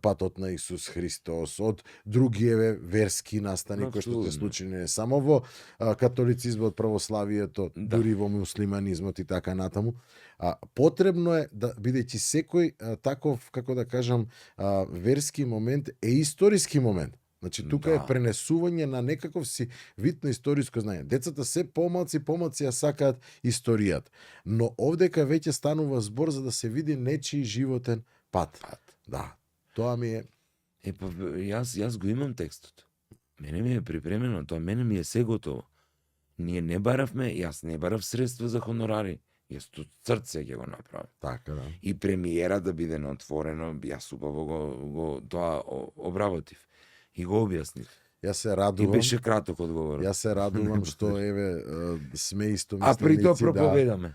патот на Исус Христос, од други еве верски настани кои што се Апсолутно. случи не само во католицизмот, православието, Да. дури во муслиманизмот и така натаму. Потребно е да бидејќи секој таков, како да кажам, верски момент е историски момент. Значи тука е Да. пренесување на некаков си вид на историско знаење. Децата се помалци ја сакаат историјата. Но овдека веќе станува збор за да се види нечии животен пат. Да. Тоа ми е Па јас го имам текстот. Мене ми е припремено, тоа мене ми е се готово. Ние не баравме, јас не барав средства за хонорари. Јас од срце ќе го направам. така, да. И премиера да биде на отворено, јас убаво го тоа обработив. И го објаснив. Јас се И радувам. беше краток одговор. Јас се радувам што еве сме А истомисленици. при тоа да. проповедаме.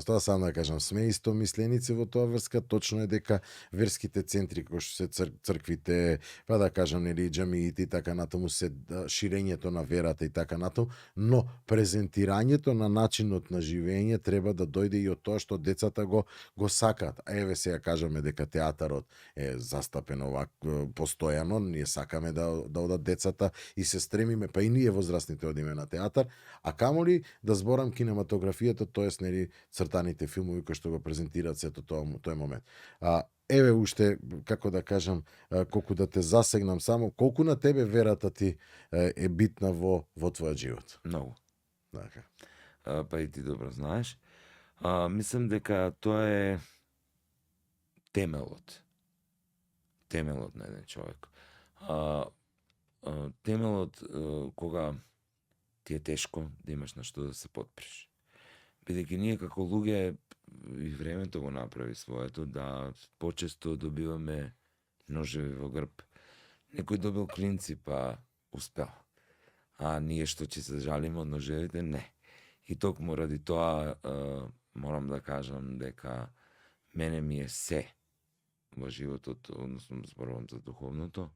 Тоа сам да кажам, сме истомисленици во тоа врска, точно е дека верските центри кои што се црквите, па да кажам нели џамиите и така натаму се ширењето на верата и така натаму, но презентирањето на начинот на живење треба да дојде и од тоа што децата го сакаат. А еве сега кажаме дека театарот е застапен овак постојано, ние сакаме да одат децата и се стремиме, па и ние возрастните одиме на театар, а камоли да зборам кинематографијата, тоест нели цртаните филмови кои што го презентираат сето тој момент. Еве уште, како да кажам, колку да те засегнам само, колку на тебе верата ти е битна во твојот живот? Многу. Така. Па и ти добро знаеш. Мислам дека тоа е темелот. Темелот на еден човек. Темелот кога ти е тешко да имаш на што да се потпреш. Бидејќи ние како луѓе и времето го направи своето да почесто добиваме ножеви во грб. Некој добил клинци па успел. А ние што ќе се жалиме од ножевите, не. И токму ради тоа морам да кажам дека мене ми е се во животот, односно зборувам за духовното,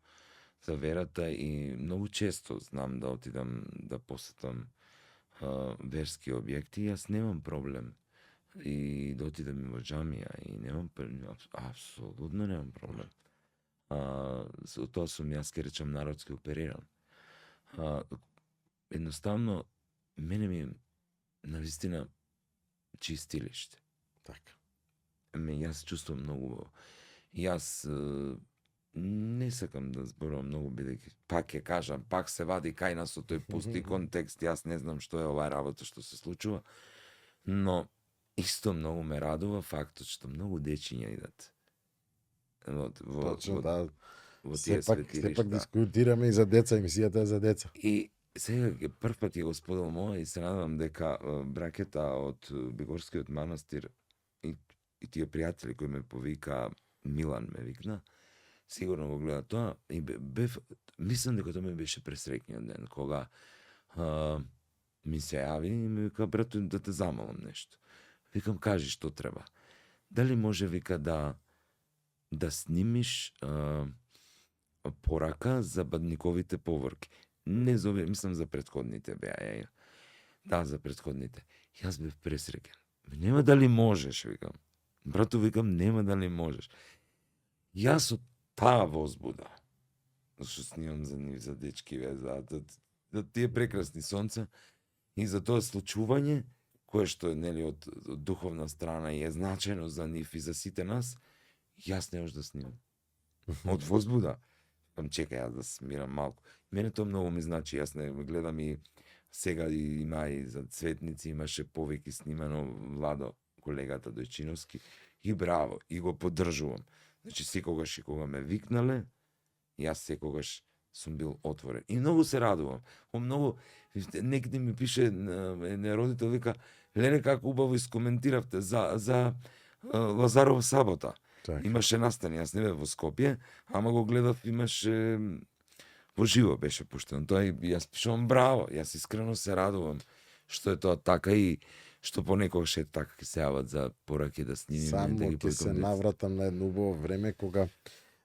за верата и многу често знам да отидам да посетам верски објекти, јас немам проблем и да отидам и во џамија и немам апсолутно немам проблем. Со тоа сум јас ке речам народски опериран. Едноставно мене ми е навистина чистилиште. Така. Јас чувствувам многу. Јас не сакам да зборувам многу, бидејќи пак ќе кажам, пак се вади кај нас со тој пусти контекст, јас не знам што е оваа работа што се случува, но исто многу ме радува фактот што многу дечиња идат Точно, да. во тие Сепак светилишта. дискутираме и за деца, емисијата е за деца. И сега прв пат ја го споделам ова и се надевам дека браќата од Бигорскиот манастир и тие пријатели кои ме повика, Милан ме викна, сигурно го гледа тоа и мислам дека тоа ми беше пресреќниот ден кога ми се јави и ми вика, брато, да те замолам нешто. Викам, кажи што треба. Дали може, вика, да снимиш порака за бадниковите поворки. Не за овие, мислам за претходните беа. Да, за претходните. Јас бев пресреќен. Нема дали можеш, викам. Брато, викам, нема дали можеш. Јас од таа возбуда, зашто снимам за нив, за дечки, за тие прекрасни сонца и за тоа случување, кое што е нели од духовна страна и е значено за нив и за сите нас, јас не можам да снимам. Од возбуда. Чекај, јас да смирам малку. Мене тоа многу ми значи, јас не гледам и сега има и за цветници, имаше повеќе снимано Владо, колегата Дојчиновски, и браво, и го поддржувам. Значи, секогаш и кога ме викнале, јас секогаш сум бил отворен. И многу се радувам. Многу, некој ми пише, не родител, вика, Лене, како убаво искоментиравте за Лазарова сабота. Так. Имаше настани, јас не бев во Скопје, ама го гледав, имаше во живо беше пуштено. Тоа и јас пишувам браво, јас искрено се радувам што е тоа така и што понекогаш е така ќе се јават за пораки да снимиме, Само да ги ќе се поискам деца. навратам на едно убаво време кога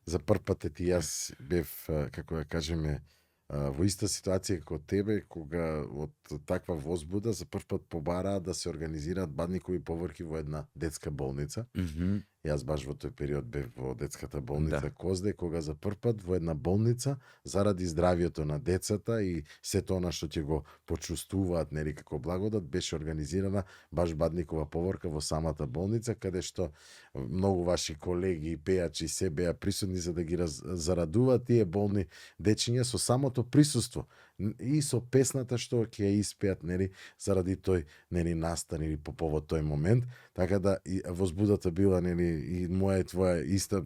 за прв пат и јас бев, како да кажеме, во иста ситуација како тебе, кога од таква возбуда за прв пат побараа да се организираат бадникови поврки во една детска болница. Мгм. Јас баш во тој период бев во детската болница Да. Козде, кога за прв пат во една болница, заради здравието на децата и сето она што ќе го почувствуваат, нели, како благодат, беше организирана баш бадникова поворка во самата болница, каде што многу ваши колеги и пејачи се беа присутни за да ги зарадуваат тие болни дечиња со самото присуство и со песната што ќе ја испеат, нели, заради тој, нели, настан или по повод тој момент, така да и возбудата била, нели, и моја и твоја иста,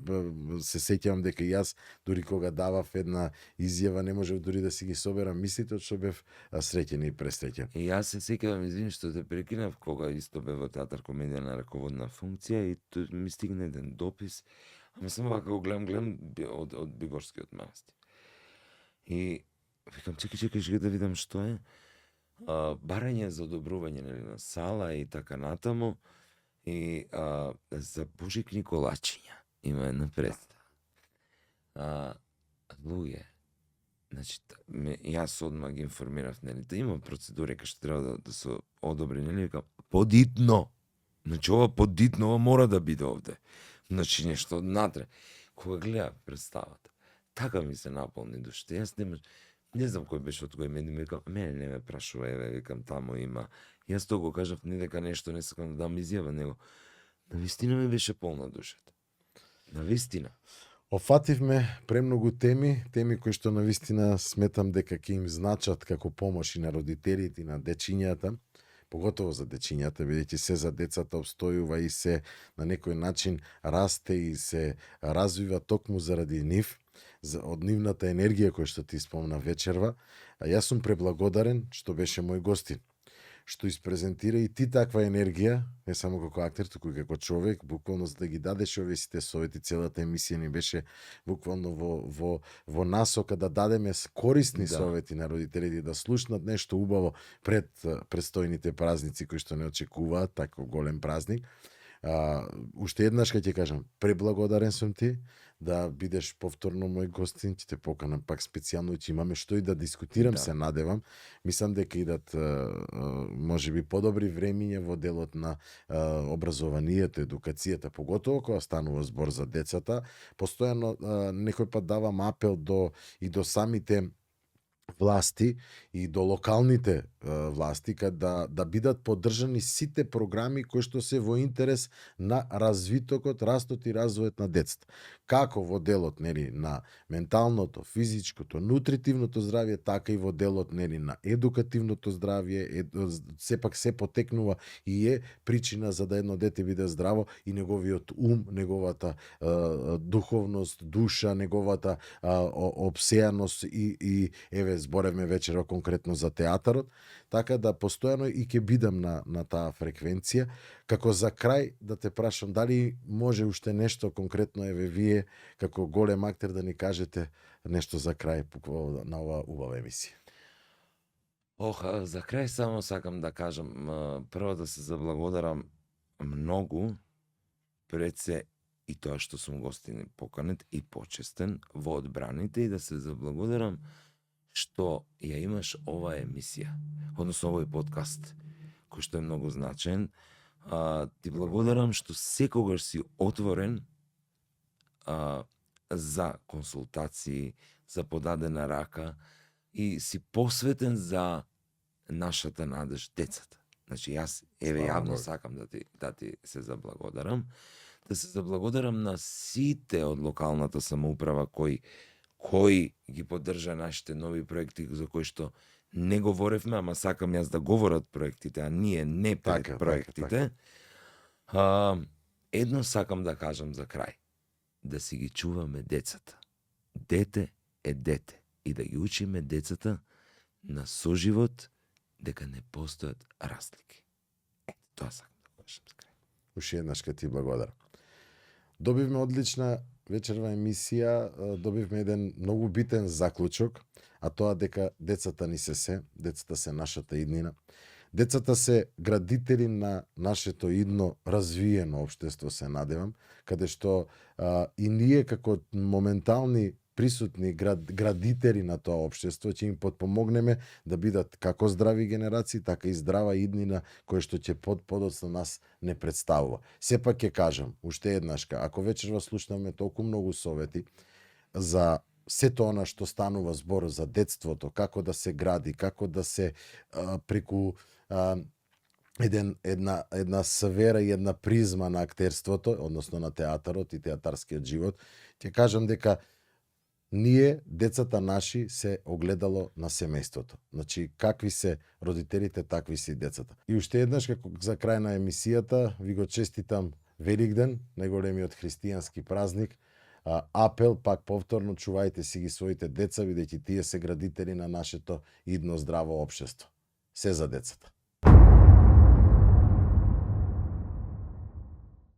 се сеќавам дека јас дури кога давав една изјава не можев дури да си ги соберам мислите, што бев среќен и пресреќен. И јас се сеќавам, извини што те прекинав, кога исто бев во театар комедија на раководна функција и ми стигна еден допис, ама само вака го гледам од Бигорскиот манастир. И викам, чекај да видам што е. Барање за одобрување, нели, на сала и така натаму. И за Божик Николачиња има една представа. Луѓе, значи, јас одма ги информирав, нели, да има процедури кај што треба да се одобри, нели, викам, подитно. Значи, ова подитно, ова мора да биде овде. Значи, нешто однатре. Кога гледав представата, така ми се наполни душите. Јас не знам кој беше од кој медиум, викам, мене не ме прашува, еве, викам, таму има. Јас тоа го кажав, не дека нешто не сакам да дам изјава, него навистина ми беше полна душата. Навистина. Офативме премногу теми кои што навистина сметам дека ќе им значат како помош и на родителите и на дечињата, поготово за дечињата, бидејќи се за децата обстојува и се на некој начин расте и се развива токму заради нив, од нивната енергија која што ти спомна вечерва. А јас сум преблагодарен што беше мој гостин, што испрезентира и ти таква енергија, не само како актер, туку и како човек, буквално за да ги дадеш овие сите совети, целата емисија ни беше буквално во насока да дадеме корисни совети на родителите, да слушнат нешто убаво пред предстојните празници кои што не очекуваат, тако голем празник. Уште еднаш ќе ти кажам, преблагодарен сум ти да бидеш повторно мој гостин, ќе те поканам пак специјално, ќе имаме што и да дискутирам, се надевам. Мислам дека идат можеби подобри времиња во делот на образованието, едукацијата, поготово кога станува збор за децата. Постојано некој пат давам апел и до самите власти и до локалните власти да бидат поддржани сите програми кои што се во интерес на развитокот, растот и развојот на децата. Како во делот, нели, на менталното, физичкото, нутритивното здравје, така и во делот, нели, на едукативното здравје, сепак се потекнува и е причина за да едно дете биде здраво и неговиот ум, неговата духовност, душа, неговата обсеаност и еве зборевме вечера конкретно за театарот, така да постојано и ќе бидам на таа фреквенција. Како за крај да те прашам, дали може уште нешто конкретно, еве вие како голем актер да ни кажете нешто за крај на оваа убава емисија? За крај само сакам да кажам, прво да се заблагодарам многу пред се и тоа што сум гостин поканет и почестен во одбраните и да се заблагодарам што ја имаш оваа емисија, односно овој подкаст, кој што е многу значен. Ти благодарам што секогаш си отворен за консултации, за подадена рака и си посветен за нашата надеж, децата. Значи, јас еве јавно сакам да ти се заблагодарам, да се заблагодарам на сите од локалната самоуправа кои ги поддржа нашите нови проекти за кои што не говоревме, ама сакам јас да говорат проектите, а ние не пред проектите. Едно сакам да кажам за крај. Да си ги чуваме децата. Дете е дете. И да ги учиме децата на соживот, дека не постојат разлики. Тоа сакам да кажам за крај. Уште еднаш ке ти благодарам. Добивме одлична вечерва емисија, добивме еден многу битен заклучок, а тоа дека децата ни се, децата се нашата иднина, Децата се градители на нашето идно развиено општество, се надевам, каде што и ние како моментални присутни градители на тоа општество ќе им подпомогнеме да бидат како здрави генерации, така и здрава иднина која што ќе подоцна нас не представува. Сепак ќе кажам, уште еднашка, ако вечерва слушнаме толку многу совети за сето она што станува збор за детството, како да се гради, како да се преку една сфера и една призма на актерството, односно на театарот и театарскиот живот, ќе кажам дека ние, децата наши, се огледало на семејството. Значи, какви се родителите, такви се и децата. И уште еднаш, како за крај на емисијата, ви го честитам Великден, најголемиот христијански празник. Апел, пак повторно, чувајте си ги своите деца, бидејќи тие се градители на нашето идно здраво општество. Се за децата.